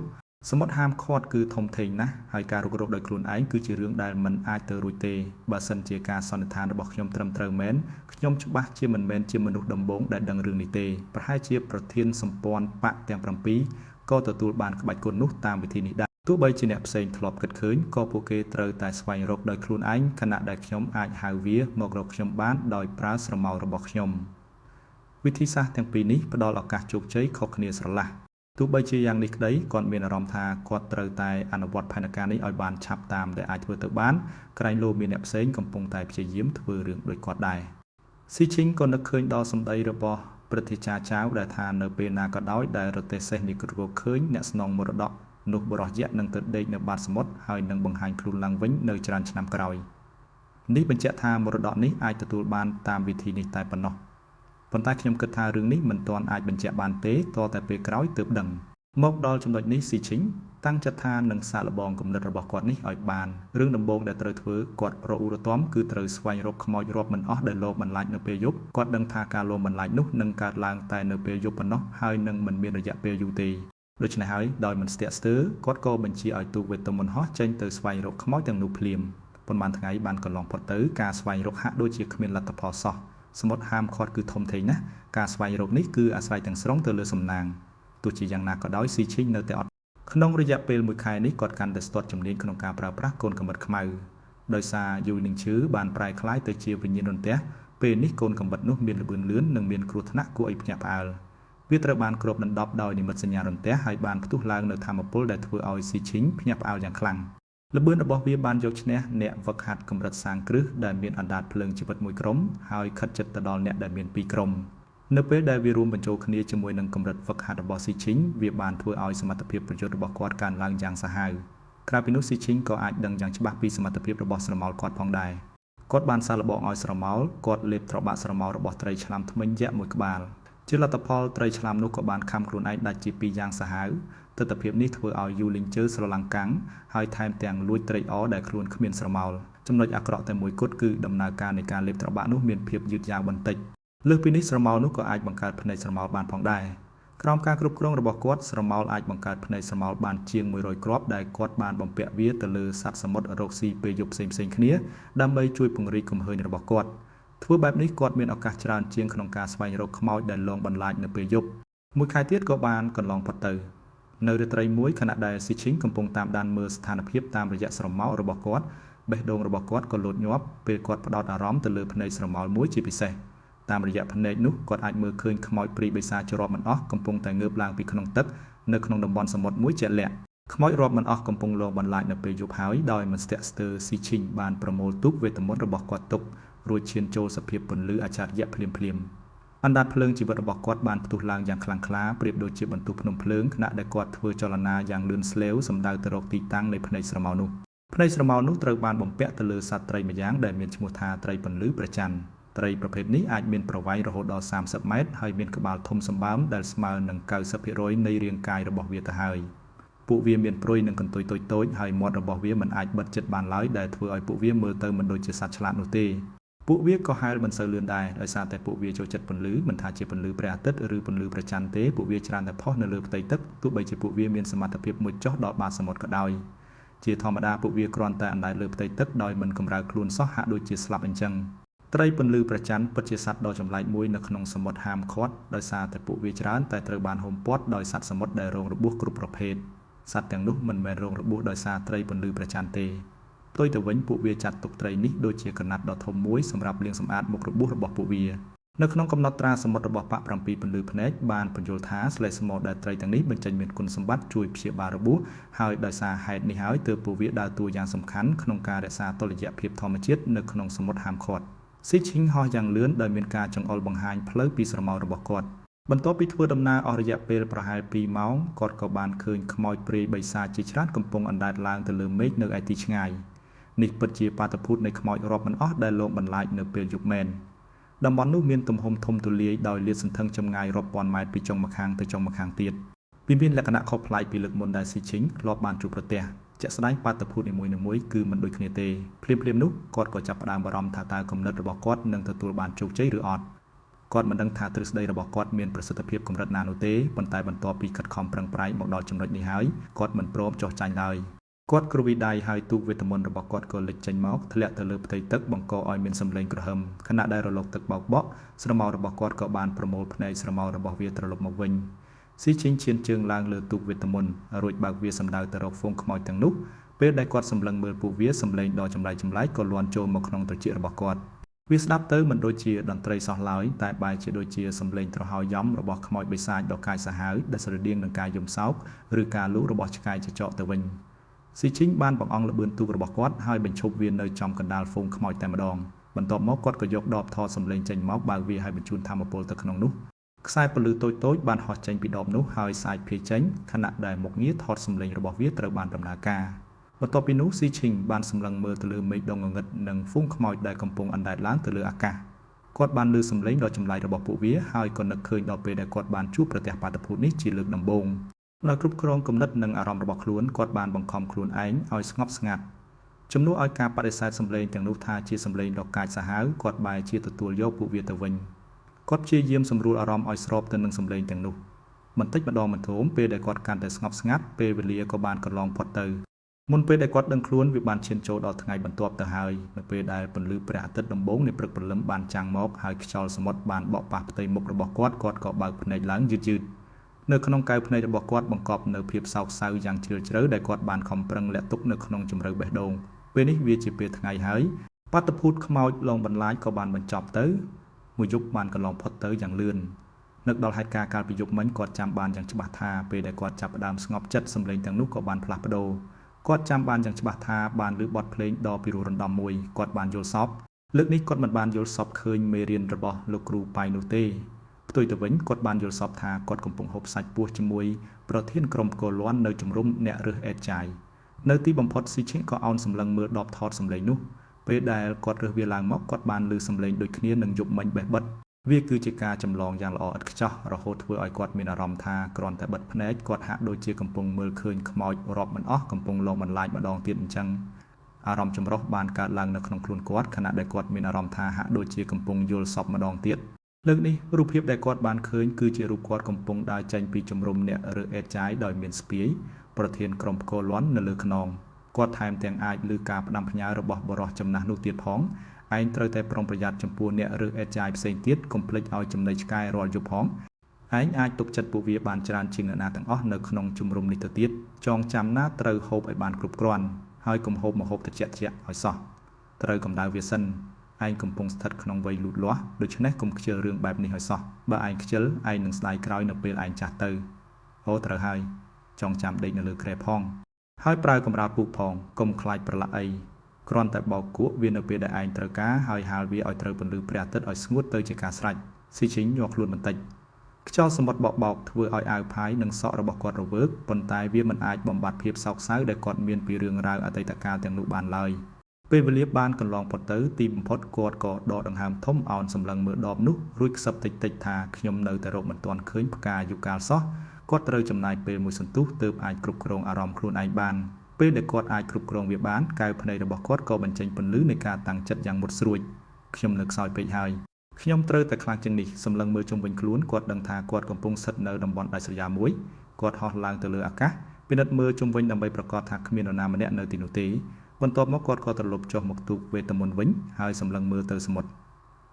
សមុទ្រហាមឃាត់គឺធំធេងណាស់ហើយការរុករកដោយខ្លួនឯងគឺជារឿងដែលមិនអាចទៅរួចទេបើសិនជាការសន្និដ្ឋានរបស់ខ្ញុំត្រឹមត្រូវមែនខ្ញុំច្បាស់ជាមិនមែនជាមនុស្សដំបូងដែលដឹងរឿងនេះទេប្រហែលជាប្រធានសម្ព័ន្ធបក្សទាំង7ក៏ទទួលបានក្បាច់គុណនោះតាមវិធីនេះដែរទោះបីជាអ្នកផ្សេងធ្លាប់គិតឃើញក៏ពួកគេត្រូវតែស្វែងរកដោយខ្លួនឯងខណៈដែលខ្ញុំអាចហៅវាមករកខ្ញុំបានដោយប្រើស្រមោលរបស់ខ្ញុំវិធីសាស្ត្រទាំងពីរនេះផ្ដល់ឱកាសជោគជ័យខុសគ្នាស្រឡះទោះបីជាយ៉ាងនេះក្តីគាត់មានអារម្មណ៍ថាគាត់ត្រូវតែអនុវត្តផែនការនេះឲ្យបានឆាប់តាមដែលអាចធ្វើទៅបានក្រែងលោមានអ្នកផ្សេងកំពុងតែព្យាយាមធ្វើរឿងដូចគាត់ដែរស៊ីឈិងក៏នឹកឃើញដល់សម្ដីរបស់ព្រឹទ្ធាចារ្យចៅដែលថានៅពេលណាក៏ដោយដែលរទេះសេះនេះរកឃើញអ្នកស្នងមរតកនោះបុរសយក្សនឹងទៅដេកនៅបាតសមុទ្រហើយនឹងបង្ហាញខ្លួនឡើងវិញនៅច្រើនឆ្នាំក្រោយនេះបញ្ជាក់ថាមរតកនេះអាចទទួលបានតាមវិធីនេះតែប៉ុណ្ណោះ ប៉ុន្តែខ្ញុំគិតថារឿងនេះមិនទាន់អាចបញ្ជាក់បានទេទាល់តែពេលក្រោយទើបដឹងមកដល់ចំណុចនេះស៊ីឈិញតាំងចិត្តថានឹងសាកល្បងគំនិតរបស់គាត់នេះឲ្យបានរឿងដំបូងដែលត្រូវធ្វើគាត់រអ៊ូរទាំគឺត្រូវស្វែងរកខ្មោចរាប់មិនអស់ដែលលបបន្លាចនៅពេលយប់គាត់ដឹងថាការលបបន្លាចនោះនឹងកើតឡើងតែនៅពេលយប់ប៉ុណ្ណោះហើយនឹងមិនមានរយៈពេលយូរទេដូច្នេះហើយដោយមិនស្ទាក់ស្ទើរគាត់ក៏បញ្ជាឲ្យទូកវេទមន្តហោះចេញទៅស្វែងរកខ្មោចទាំងនោះភ្លាមប៉ុន្មានថ្ងៃបានកន្លងផុតទៅការស្វែងរកហាក់ដូចជាគ្មានលទ្ធផលសោះសមុទ្រហាមឃាត់គឺធំធេងណាស់ការស្វែងរកនេះគឺអាស្រ័យទាំងស្រុងទៅលើសំណាងទោះជាយ៉ាងណាក៏ដោយស៊ីឈិញនៅតែអត់ក្នុងរយៈពេលមួយខែនេះគាត់កាន់តែស្ទាត់ជំនាញក្នុងការប្រើប្រាស់កូនកាំបិតខ្មៅដោយសារយូលីងឈឺបានប្រែក្លាយទៅជាវិញ្ញាណរន្ទះពេលនេះកូនកាំបិតនោះមានល្បឿនលឿននិងមានគ្រោះថ្នាក់គួរឲ្យភ្ញាក់ផ្អើលវាត្រូវបានគ្របដណ្ដប់ដោយនិមិត្តសញ្ញារន្ទះហើយបានផ្ទុះឡើងនៅធម៌ពលដែលធ្វើឲ្យស៊ីឈិញភ្ញាក់ផ្អើលយ៉ាងខ្លាំងល្បឿនរបស់វាបានយកឈ្នះអ្នកវឹកហាត់កម្រិតសាងគ្រឹះដែលមានអណ្ដាតភ្លើងជីវិតមួយក្រុមហើយខិតជិតទៅដល់អ្នកដែលមានពីរក្រុមនៅពេលដែលវារួមបញ្ចូលគ្នាជាមួយនឹងកម្រិតហ្វឹកហាត់របស់ស៊ីឈិញវាបានធ្វើឲ្យសមត្ថភាពប្រយុទ្ធរបស់គាត់កើនឡើងយ៉ាងសាហាវក្រៅពីនោះស៊ីឈិញក៏អាចដឹងយ៉ាងច្បាស់ពីសមត្ថភាពរបស់ស្រមោលគាត់ផងដែរគាត់បានសាកល្បងឲ្យស្រមោលគាត់លេបត្របាក់ស្រមោលរបស់ត្រីឆ្លាមធ្មេញយក្សមួយក្បាលជាលទ្ធផលត្រីឆ្លាមនោះក៏បានខាំខ្លួនឯងដាច់ជាពីរយ៉ាងសាហាវទិដ្ឋភាពនេះធ្វើឲ្យយូលីងជើស្រឡាំងកាំងហើយថែមទាំងលួចត្រេកអរដែលខ្លួនគ្មានស្រមោលចំណុចអាក្រក់តែមួយគត់គឺដំណើរការនៃការលេបត្របាក់នោះមានភាពយឺតយ៉ាវបន្តិចលើសពីនេះស្រមោលនោះក៏អាចបង្កើតភ្នែកស្រមោលបានផងដែរក្រោមការគ្រប់គ្រងរបស់គាត់ស្រមោលអាចបង្កើតភ្នែកស្រមោលបានជាង100គ្រាប់ដែលគាត់បានបំពាក់វាទៅលើសត្វសមុទ្ររកស៊ីពេលយប់ផ្សេងៗគ្នាដើម្បីជួយពង្រីកកំហើញរបស់គាត់ធ្វើបែបនេះគាត់មានឱកាសច្រើនជាងក្នុងការស្វែងរកខ្មោចដែលលងបន្លាចនៅពេលយប់មួយខែទៀតក៏បានកន្លងផុតទៅនៅរាត្រីមួយខណៈដែលស៊ីឈិងកំពុងតាមដានមើលស្ថានភាពតាមរយៈស្រមោលរបស់គាត់បេះដូងរបស់គាត់ក៏លោតញាប់ពេលគាត់ផ្ដោតអារម្មណ៍ទៅលើភ្នែកស្រមោលមួយជាពិសេសតាមរយៈភ្នែកនោះគាត់អាចមើលឃើញខ្មោចព្រីបិសាចរាប់មិនអស់កំពុងតែងើបឡើងពីក្នុងទឹកនៅក្នុងតំបន់សមុទ្រមួយជាក់លាក់ខ្មោចរាប់មិនអស់កំពុងលងបន្លាចនៅពេលយប់ហើយដោយមិនស្ទាក់ស្ទើរស៊ីឈិញបានប្រមូលទូកវេទមន្តរបស់គាត់ទុករួចឈានចូលសភាពពន្លឺអច្ឆរិយៈភ្លាមភ្លាមអណ្ដាតភ្លើងជីវិតរបស់គាត់បានផ្ទុះឡើងយ៉ាងខ្លាំងក្លាប្រៀបដូចជាបន្ទុះភ្នំភ្លើងខណៈដែលគាត់ធ្វើចលនាយ៉ាងលឿនស្លេវសម្ដៅទៅរកទីតាំងនៃភ្នែកស្រមោលនោះភ្នែកស្រមោលនោះត្រូវបានបំពាក់ទៅលើសត្វត្រីម្យ៉ាងដែលមានឈ្មោះថាត្រីពន្លឺព្រះច័ន្ទត្រីប្រភេទនេះអាចមានប្រវែងរហូតដល់30ម៉ែត្រហើយមានក្បាលធំសម្បើមដែលស្មើនឹង90%នៃរាងកាយរបស់វាទៅហើយពួកវាមានព្រុយនិងកន្ទុយតូចៗហើយមាត់របស់វាមិនអាចបិទជិតបានឡើយដែលធ្វើឲ្យពួកវាមើលទៅមិនដូចជាសត្វឆ្លាតនោះទេពួកវាក៏ហែលមិនសូវលឿនដែរដោយសារតែពួកវាចូលចិត្តពន្លឺមិនថាជាពន្លឺព្រះអាទិត្យឬពន្លឺព្រះច័ន្ទទេពួកវាច្រើនតែផុសនៅលើផ្ទៃទឹកទោះបីជាពួកវាមានសមត្ថភាពមុជចុះដល់បាតសមុទ្រក៏ដោយជាធម្មតាពួកវាគ្រាន់តែអណ្ដែតលើផ្ទៃទឹកដោយមិនកម្រើកខ្លួនសោះហាក់ដូចជាស្លាប់អញ្ចឹងត្រីពន្លឺព្រះច័ន្ទពិតជាសត្វដ៏ចម្លែកមួយនៅក្នុងសមុទ្រហាមឃាត់ដោយសារតែពួកវាច្រើនតែត្រូវបានហ៊ុមព័ទ្ធដោយសត្វសមុទ្រដែលរងរបួសគ្រប់ប្រភេទសត្វទាំងនោះមិនមែនរងរបួសដោយសារត្រីពន្លឺព្រះច័ន្ទទេផ្ទុយទៅវិញពួកវាចាត់ទុកត្រីនេះដូចជាក្រណាត់ដ៏ធំមួយសម្រាប់លាងសម្អាតមុខរបួសរបស់ពួកវានៅក្នុងកំណត់ត្រាសមុទ្ររបស់ប៉ាក់7ពន្លឺភ្នែកបានពន្យល់ថាស្លេស្មដែលត្រីទាំងនេះបញ្ចេញមានគុណសម្បត្តិជួយព្យាបាលរបួសហើយដោយសារហេតុនេះហើយទើបពួកវាដើរតួយ៉ាងសំខាន់ក្នុងការរក្សាតុល្យភាពធម្មជាតិនៅក្នុងសមុទ្រហាមឃាត់ស៊ីឈិងហោះយ៉ាងលឿនដោយមានការចង្អុលបង្ហាញផ្លូវពីស្រមោលរបស់គាត់បន្ទាប់ពីធ្វើដំណើរអស់រយៈពេលប្រហែល2ម៉ោងគាត់ក៏បានឃើញខ្មោចព្រាយបិសាចជាច្រើនកំពុងអណ្ដែតឡើងទៅលើមេឃនៅឯទីឆ្ងាយនេះពិតជាបាតុភូតនៃខ្មោចរាប់មិនអស់ដែលលងបន្លាចនៅពេលយប់មែនតំបន់នោះមានទំហំធំទូលាយដោយលាតសន្ធឹងចម្ងាយរាប់ពាន់ម៉ែត្រពីចុងម្ខាងទៅចុងម្ខាងទៀតវាមានលក្ខណៈខុសប្លែកពីលើកមុនដែលស៊ីឈិងធ្លាប់បានជួបប្រទះជាក់ស្ដែងបាតុភូតនីមួយៗគឺមិនដូចគ្នាទេភ្លាមៗនោះគាត់ក៏ចាប់ផ្ដើមបារម្ភថាតើគំនិតរបស់គាត់នឹងទទួលបានជោគជ័យឬអត់គាត់មិនដឹងថាទ្រឹស្ដីរបស់គាត់មានប្រសិទ្ធភាពកម្រិតណានោះទេប៉ុន្តែបន្ទាប់ពីខិតខំប្រឹងប្រែងមកដល់ចំណុចនេះហើយគាត់មិនព្រមចុះចាញ់ឡើយគាត់គ្រវីដៃហើយទូកវេទមន្តរបស់គាត់ក៏លេចចេញមកធ្លាក់ទៅលើផ្ទៃទឹកបង្កឲ្យមានសម្លេងគ្រហឹមខណៈដែលរលកទឹកបោកបក់ស្រមោលរបស់គាត់ក៏បានប្រមូលភ្នែកស្រមោលរបស់វាត្រឡប់មកវិញស៊ីឈិងឈានជើងឡើងលើទូកវេទមន្តរួចបើកវាសម្ដៅទៅរកហ្វូងខ្មោចទាំងនោះពេលដែលគាត់សម្លឹងមើលពួកវាសម្លេងដ៏ចម្លែកៗក៏លាន់ចូលមកក្នុងត្រចៀករបស់គាត់វាស្ដាប់ទៅមិនដូចជាតន្ត្រីសោះឡើយតែបែរជាដូចជាសម្លេងត្រហើយយំរបស់ខ្មោចបិសាចដ៏កាចសាហាវដែលស្រដៀងនឹងការយំសោកឬការលូរបស់ឆ្កែចចកទៅវិញស៊ីឈិងបានបង្អង់ល្បឿនទូករបស់គាត់ហើយបញ្ឈប់វានៅចំកណ្ដាលហ្វូងខ្មោចតែម្ដងបន្ទាប់មកគាត់ក៏យកដបថតសម្លេងចេញមកបើកវាហើយបញ្ជូនធម្មពលទៅក្នុងនោះខ្សែពន្លឺតូចៗបានហោះចេញពីដបនោះហើយសាយភាយចេញខណៈដែលមុខងារថតសម្លេងរបស់វាត្រូវបានដំណើរការបន្ទាប់ពីនោះស៊ីឈិងបានសម្លឹងមើលទៅលើមេឃដ៏ងងឹតនិងហ្វូងខ្មោចដែលកំពុងអណ្ដែតឡើងទៅលើអាកាស គាត់បានឮសំឡេងដ៏ចម្លែករបស់ពួកវាហើយក៏នឹកឃើញដល់ពេលដែលគាត់បានជួបប្រទះបាតុភូតនេះជាលើកដំបូងដោយគ្រប់គ្រងគំនិតនិងអារម្មណ៍របស់ខ្លួនគាត់បានបង្ខំខ្លួនឯងឲ្យស្ងប់ស្ងាត់ជំនួសឲ្យការបដិសេធសំឡេងទាំងនោះថាជាសំឡេងដ៏កាចសាហាវគាត់បែរជាទទួលយកពួកវាទៅវិញគាត់ព្យាយាមសម្រួលអារម្មណ៍ឲ្យស្របទៅនឹងសំឡេងទាំងនោះបន្តិចម្ដងមិនធំពេលដែលគាត់កាន់តែស្ងប់ស្ងាត់ពេលវេលាក៏បានកន្លងផុតទៅមុនពេលដែលគាត់ដឹងខ្លួនវាបានឈានចូលដល់ថ្ងៃបន្ទាប់ទៅហើយនៅពេលដែលពន្លឺព្រះអាទិត្យដំបូងនៃព្រឹកព្រលឹមបានចាំងមកហើយខ្យល់សមុទ្របានបក់ប៉ះផ្ទៃមុខរបស់គាត់គាត់ក៏បើកភ្នែកឡើងយឺតៗនៅក្នុងកែវភ្នែករបស់គាត់បង្កប់នៅភាពសោកសៅយ៉ាងជ្រាលជ្រៅដែលគាត់បានខំប្រឹងលាក់ទុកនៅក្នុងជម្រៅបេះដូងពេលនេះវាជាពេលថ្ងៃហើយបាតុភូតខ្មោចលងបន្លាចក៏បានបញ្ចប់ទៅមួយយប់បានកន្លងផុតទៅយ៉ាងលឿននឹកដល់ហេតុការណ៍កាលពីយប់មិញគាត់ចាំបានយ៉ាងច្បាស់ថាពេលដែលគាត់ចាប់ផ្ដើមស្ងប់ចិត្តសម្លេងទាំងនោះក៏បានផ្លាស់ប្ដូរគាត់ចាំបានយ៉ាងច្បាស់ថាបានឮបទភ្លេងដ៏ពីរោះរណ្ដំមួយគាត់បានយល់សប្តិលើកនេះគាត់មិនបានយល់សប្តិឃើញមេរៀនរបស់លោកគ្រូប៉ៃនោះទេផ្ទុយទៅវិញគាត់បានយល់សប្តិថាគាត់កំពុងហូបសាច់ពស់ជាមួយប្រធានក្រុមកលន់នៅជំរំអ្នករើសអេតចាយនៅទីបំផុតស៊ីឈិងក៏អោនសម្លឹងមើលដបថតសម្លេងនោះពេលដែលគាត់រើសវាឡើងមកគាត់បានឮសម្លេងដូចគ្នានឹងយប់មិញបេះបិទវាគឺជាការចម្លងយ៉ាងល្អឥតខ្ចោះរហូតធ្វើឲ្យគាត់មានអារម្មណ៍ថាគ្រាន់តែបិទភ្នែកគាត់ហាក់ដូចជាកំពុងមើលឃើញខ្មោចរាប់មិនអស់កំពុងលងបន្លាចម្ដងទៀតអញ្ចឹងអារម្មណ៍ចម្រុះបានកើតឡើងនៅក្នុងខ្លួនគាត់ខណៈដែលគាត់មានអារម្មណ៍ថាហាក់ដូចជាកំពុងយល់សប្តិម្ដងទៀតលើកនេះរូបភាពដែលគាត់បានឃើញគឺជារូបគាត់កំពុងដើរចេញពីជំរំអ្នករើសអេតចាយដោយមានស្ពាយប្រធានក្រុមផ្គរលាន់នៅលើខ្នងគាត់ថែមទាំងអាចឮការផ្ដាំផ្ញើរបស់បុរសចំណាស់នោះទៀតផងឯងត្រូវតែប្រុងប្រយ័ត្នចំពោះអ្នករើសអេតចាយផ្សេងទៀតកុំភ្លេចឲ្យចំណីឆ្កែរាល់យប់ផងឯងអាចទុកចិត្តពួកវាបានច្រើនជាងអ្នកណាទាំងអស់នៅក្នុងជំរំនេះទៅទៀតចងចាំណាត្រូវហូបឲ្យបានគ្រប់គ្រាន់ហើយកុំហូបម្ហូបត្រជាក់ៗឲ្យសោះត្រូវកម្ដៅវាសិនឯងកំពុងស្ថិតក្នុងវ័យលូតលាស់ដូច្នេះកុំខ្ជិលរឿងបែបនេះឲ្យសោះបើឯងខ្ជិលឯងនឹងស្ដាយក្រោយនៅពេលឯងចាស់ទៅអូត្រូវហើយចងចាំដេកនៅលើគ្រែផងហើយប្រើកម្រាលពូកផងកុំខ្លាចប្រឡាក់អីគ្រាន់តែបោកគក់វានៅពេលដែលឯងត្រូវការហើយហាលវាឲ្យត្រូវពន្លឺព្រះអាទិត្យឲ្យស្ងួតទៅជាការស្រេចស៊ីឈិងញ័រខ្លួនបន្តិចខ្យល់សមុទ្របក់បោកធ្វើឲ្យអាវផាយនិងសក់របស់គាត់រវើកប៉ុន្តែវាមិនអាចបំបត្តិភាពសោកសៅដែលគាត់មានពីរឿងរ៉ាវអតីតកាលទាំងនោះបានឡើយពេលវេលាបានកន្លងផុតទៅទីបំផុតគាត់ក៏ដកដង្ហើមធំអោនសម្លឹងមើលដបនោះរួចខ្សឹបតិចតិចថាខ្ញុំនៅតែរកមិនទាន់ឃើញផ្កាយូកាលសោះគាត់ត្រូវចំណាយពេលមួយសន្ទុះទើបអាចគ្រប់គ្រងអារម្មណ៍ខ្លួនឯងបានពេលដែលគាត់អាចគ្រប់គ្រងវាបានកែវភ្នែករបស់គាត់ក៏បញ្ចេញពន្លឺនៃការតាំងចិត្តយ៉ាងមុតស្រួចខ្ញុំនៅខ្សោយពេកហើយខ្ញុំត្រូវតែខ្លាំងជាងនេះសម្លឹងមើលជុំវិញខ្លួនគាត់ដឹងថាគាត់កំពុងស្ថិតនៅតំបន់ដាច់ស្រយាលមួយគាត់ហោះឡើងទៅលើអាកាសពិនិត្យមើលជុំវិញដើម្បីប្រាកដថាគ្មាននរណាម្នាក់នៅទីនោះទេបន្ទាប់មកគាត់ក៏ត្រឡប់ចុះមកទូកវេទមន្តវិញហើយសម្លឹងមើលទៅសមុទ្រ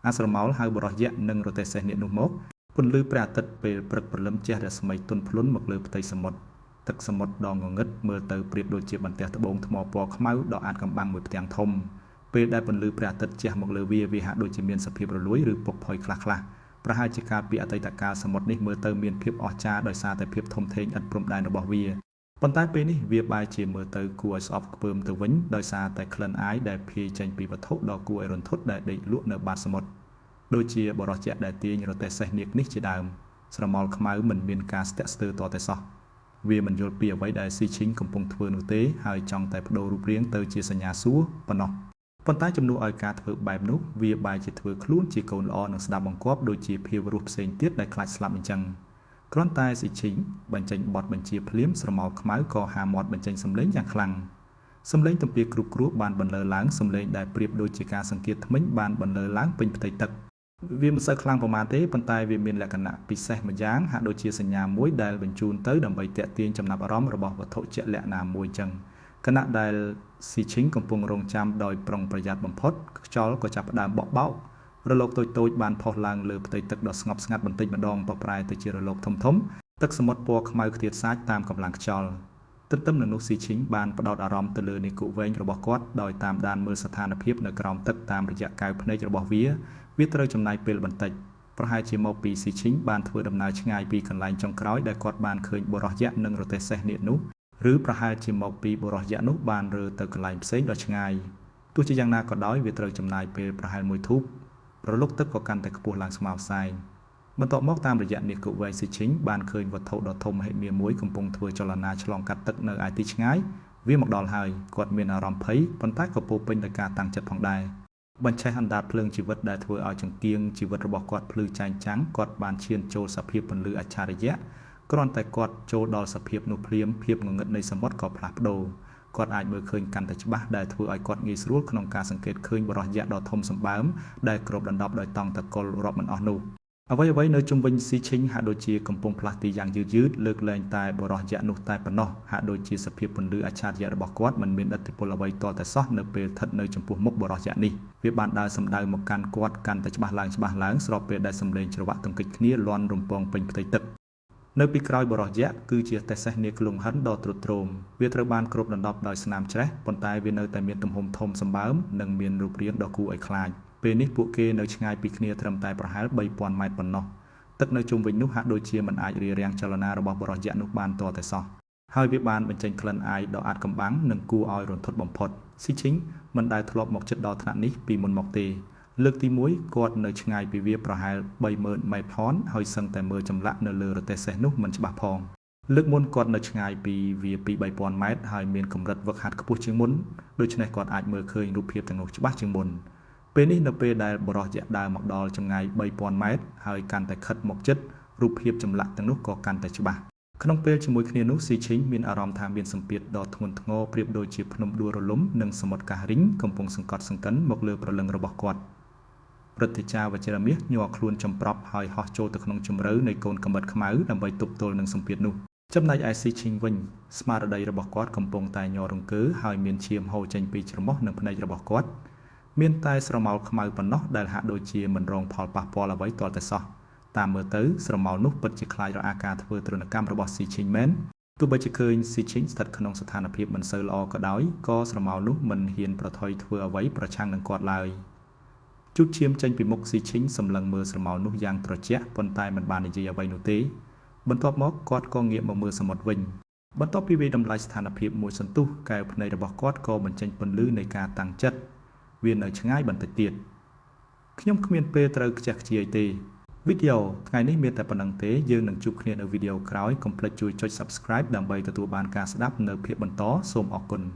អាស្រមោលហៅបរោះយក្សនិងរទេះសេះនាគនោះមកពន្លឺព្រះអាទិត្យពេលព្រឹកព្រលឹមជះរស្មីទន់ភ្លន់មកលើផ្ទៃសមុទ្រទឹកសមុទ្រដ៏ងងឹតមើលទៅប្រៀបដូចជាបន្ទះត្បូងថ្មពណ៌ខ្មៅដ៏អាថ៌កំបាំងមួយផ្ទាំងធំពេលដែលពន្លឺព្រះអាទិត្យជះមកលើវាវាហាក់ដូចជាមានសភាពរលួយឬពុកផុយខ្លះៗប្រហែលជាកាលពីអតីតកាលសមុទ្រនេះមើលទៅមានភាពអស្ចារ្យដោយសារតែភាពធំធេងឥតព្រំដែនរបស់វាប៉ុន្តែពេលនេះវាបែរជាមើលទៅគួរឲ្យស្អប់ខ្ពើមទៅវិញដោយសារតែក្លិនអាយដែលភាយចេញពីវត្ថុដ៏គួរឲ្យរន្ធត់ដែលដេកលក់នៅបាតសមុទ្រដូចជាបរិសយៈដែលទាញរទេះសេះនាគនេះជាដើមស្រមោលខ្មៅមិនមានការស្ទាក់ស្ទើរតតែសោះវាមិនយល់ពីអ្វីដែលស៊ីឈិងកំពុងធ្វើនោះទេហើយចង់តែប្ដូររូបរាងទៅជាសញ្ញាសួរប៉ុណ្ណោះប៉ុន្តែជំនួសឲ្យការធ្វើបែបនោះវាបែរជាធ្វើខ្លួនជាកូនល្អនិងស្ដាប់បង្គាប់ដូចជាភាវរស់ផ្សេងទៀតដែលខ្លាចស្លាប់អញ្ចឹងគ្រាន់តែស៊ីឈិងបញ្ចេញបទបញ្ជាភ្លាមស្រមោលខ្មៅក៏ហាមាត់បញ្ចេញសម្លេងយ៉ាងខ្លាំងសម្លេងទំពាគ្រប់គ្រោះបានបន្លឺឡើងសម្លេងដែលប្រៀបដូចជាការសង្កេតធ្មេញបានបន្លឺឡើងពេញផ្ទៃទឹកវាមិនសូវខ្លាំងប្រមាណទេប៉ុន្តែវាមានលក្ខណៈពិសេសម្យ៉ាងហាក់ដូចជាសញ្ញាមួយដែលបញ្ជូនទៅដើម្បីទាក់ទាញចំណាប់អារម្មណ៍របស់វត្ថុជាក់លាក់ណាមួយចឹងខណៈដែលស៊ីឈិងកំពុងរងចាំដោយប្រុងប្រយ័ត្នបំផុតខ្យល់ក៏ចាប់ផ្ដើមបក់បោករលកតូចៗបានផុសឡើងលើផ្ទៃទឹកដ៏ស្ងប់ស្ងាត់បន្តិចម្ដងបប្រែទៅជារលកធំៗទឹកសមុទ្រពណ៌ខ្មៅខ្ទាតសាចតាមកម្លាំងខ្យល់ទន្ទឹមនឹងនោះស៊ីឈិងបានផ្ដោតអារម្មណ៍ទៅលើនាគវែងរបស់គាត់ដោយតាមដានមើលស្ថានភាពនៅក្រោមទឹកតាមរយៈកែវភ្នែករបស់វាវាត្រូវចំណាយពេលបន្តិចប្រហែលជាមកពីស៊ីឈិងបានធ្វើដំណើរឆ្ងាយពីកន្លែងចុងក្រោយដែលគាត់បានឃើញបុរសយក្សនិងរទេះសេះនាគនោះឬប្រហែលជាមកពីបុរសយក្សនោះបានរើទៅកន្លែងផ្សេងដ៏ឆ្ងាយទោះជាយ៉ាងណាក៏ដោយវាត្រូវចំណាយពេលប្រហែលមួយធូបរលកទឹកក៏កាន់តែខ្ពស់ឡើងស្មើផ្សែងបន្ទាប់មកតាមរយៈនាគវែងស៊ីឈិងបានឃើញវត្ថុដ៏ធំមហិមាមួយកំពុងធ្វើចលនាឆ្លងកាត់ទឹកនៅឯទីឆ្ងាយវាមកដល់ហើយគាត់មានអារម្មណ៍ភ័យប៉ុន្តែក៏ពោពេញដោយការតាំងចិត្តផងដែរ បញ្ឆេះអណ្ដាតភ្លើងជីវិតដែលធ្វើឲ្យចង្គៀងជីវិតរបស់គាត់ភ្លឺចែងចាំងគាត់បានឈានចូលសភាពពន្លឺអច្ឆរិយៈគ្រាន់តែគាត់ចូលដល់សភាពនោះភ្លាមភាពងងឹតនៃសមុទ្រក៏ផ្លាស់ប្ដូរគាត់អាចមើលឃើញកាន់តែច្បាស់ដែលធ្វើឲ្យគាត់ងាយស្រួលក្នុងការសង្កេតឃើញបុរសយក្សដ៏ធំសម្បើមដែលគ្របដណ្ដប់ដោយតង់តកុលរាប់មិនអស់នោះអ្វីៗនៅជុំវិញស៊ីឈិញហាក់ដូចជាកំពុងផ្លាស់ទីយ៉ាងយឺតៗលើកលែងតែបុរសយក្សនោះតែប៉ុណ្ណោះហាក់ដូចជាសភាពពន្លឺអច្ឆរិយៈរបស់គាត់មិនមានឥទ្ធិពលអ្វីទាល់តែសោះនៅពេលស្ថិតនៅចំពោះមុខបុរសយក្សនេះវាបានដើរសម្ដៅមកកាន់គាត់កាន់តែច្បាស់ឡើងច្បាស់ឡើងស្របពេលដែលសំឡេងច្រវាក់ទង្គិចគ្នាលាន់រំពងពេញផ្ទៃទឹកនៅពីក្រោយបុរសយក្សគឺជាតេសេះនាគលង្ហិនដ៏ទ្រុឌទ្រោមវាត្រូវបានគ្របដណ្ដប់ដោយស្នាមច្រេះប៉ុន្តែវានៅតែមានទំហំធំសម្បើមនិងមានរូបរាងដ៏គួរឲ្យខ្លាចពេលនេះពួកគេនៅឆ្ងាយពីគ្នាត្រឹមតែប្រហែល3000ម៉ែត្រប៉ុណ្ណោះទឹកនៅជុំវិញនោះហាក់ដូចជាមិនអាចរារាំងចលនារបស់បុរសយក្សនោះបានទាល់តែសោះហើយវាបានបញ្ចេញក្លិនអាយដ៏អាថ៌កំបាំងនិងគួរឲ្យរន្ធត់បំផុតស៊ីឈិងមិនដែលធ្លាប់មកជិតដល់ថ្នាក់នេះពីមុនមកទេលើកទី1គាត់នៅឆ្ងាយពីវាប្រហែល30000ម៉ែត្រផងហើយសឹងតែមើលចម្លាក់នៅលើរទេះសេះនោះមិនច្បាស់ផងលើកមុនគាត់នៅឆ្ងាយពីវាពី3000ម៉ែត្រហើយមានកម្រិតវឹកហាត់ខ្ពស់ជាងមុនដូច្នេះគាត់អាចមើលឃើញរូបភាពទាំងនោះច្បាស់ជាងមុនពេលនេះនៅពេលដែលបុរសយក្សដើរមកដល់ចម្ងាយ3000ម៉ែត្រហើយកាន់តែខិតមកជិតរូបភាពចម្លាក់ទាំងនោះក៏កាន់តែច្បាស់ក្នុងពេលជាមួយគ្នានោះស៊ីឈិញមានអារម្មណ៍ថាមានសម្ពាធដ៏ធ្ងន់ធ្ងរប្រៀបដូចជាភ្នំដួលរលំនិងសមុទ្រកាសរីងកំពុងសង្កត់សង្កិនមកលើព្រលឹងរបស់គាត់ព្រឹទ្ធាចារ្យវជ្រមាសញ័រខ្លួនចំប្រប់ហើយហោះចូលទៅក្នុងជម្រៅនៃកូនកាំបិតខ្មៅដើម្បីទប់ទល់នឹងសម្ពាធនោះចំណែកឯស៊ីឈិញវិញស្មារតីរបស់គាត់កំពុងតែញ័ររង្គើហើយមានឈាមហូរចេញពីច្រមុះនិងភ្នែករបស់គាត់មានតែស្រមោលខ្មៅប៉ុណ្ណោះដែលហាក់ដូចជាមិនរងផលប៉ះពាល់អ្វីទាល់តែសោះតាមមើលទៅស្រមោលនោះពិតជាខ្លាចរអាការធ្វើទរណកម្មរបស់ស៊ីឈិញមែនទោះបីជាឃើញស៊ីឈិញស្ថិតក្នុងស្ថានភាពមិនសូវល្អក៏ដោយក៏ស្រមោលនោះមិនហ៊ានប្រថុយធ្វើអ្វីប្រឆាំងនឹងគាត់ឡើយជូតឈាមចេញពីមុខស៊ីឈិញសម្លឹងមើលស្រមោលនោះយ៉ាងត្រជាក់ប៉ុន្តែមិនបាននិយាយអ្វីនោះទេបន្ទាប់មកគាត់ក៏ងាកមកមើលសមុទ្រវិញបន្ទាប់ពីវាយតម្លៃស្ថានភាពមួយសន្ទុះកែវភ្នែករបស់គាត់ក៏បញ្ចេញពន្លឺនៃការតាំងចិត្តវានៅឆ្ងាយបន្តិចទៀតខ្ញុំគ្មានពេលត្រូវខ្ជះខ្ជាយទេវីដេអូថ្ងៃនេះមានតែប៉ុណ្ណឹងទេយើងនឹងជួបគ្នានៅវីដេអូក្រោយកុំភ្លេចជួយចុច Subscribe ដើម្បីទទួលបានការស្ដាប់នៅភាគបន្តសូមអរគុណ។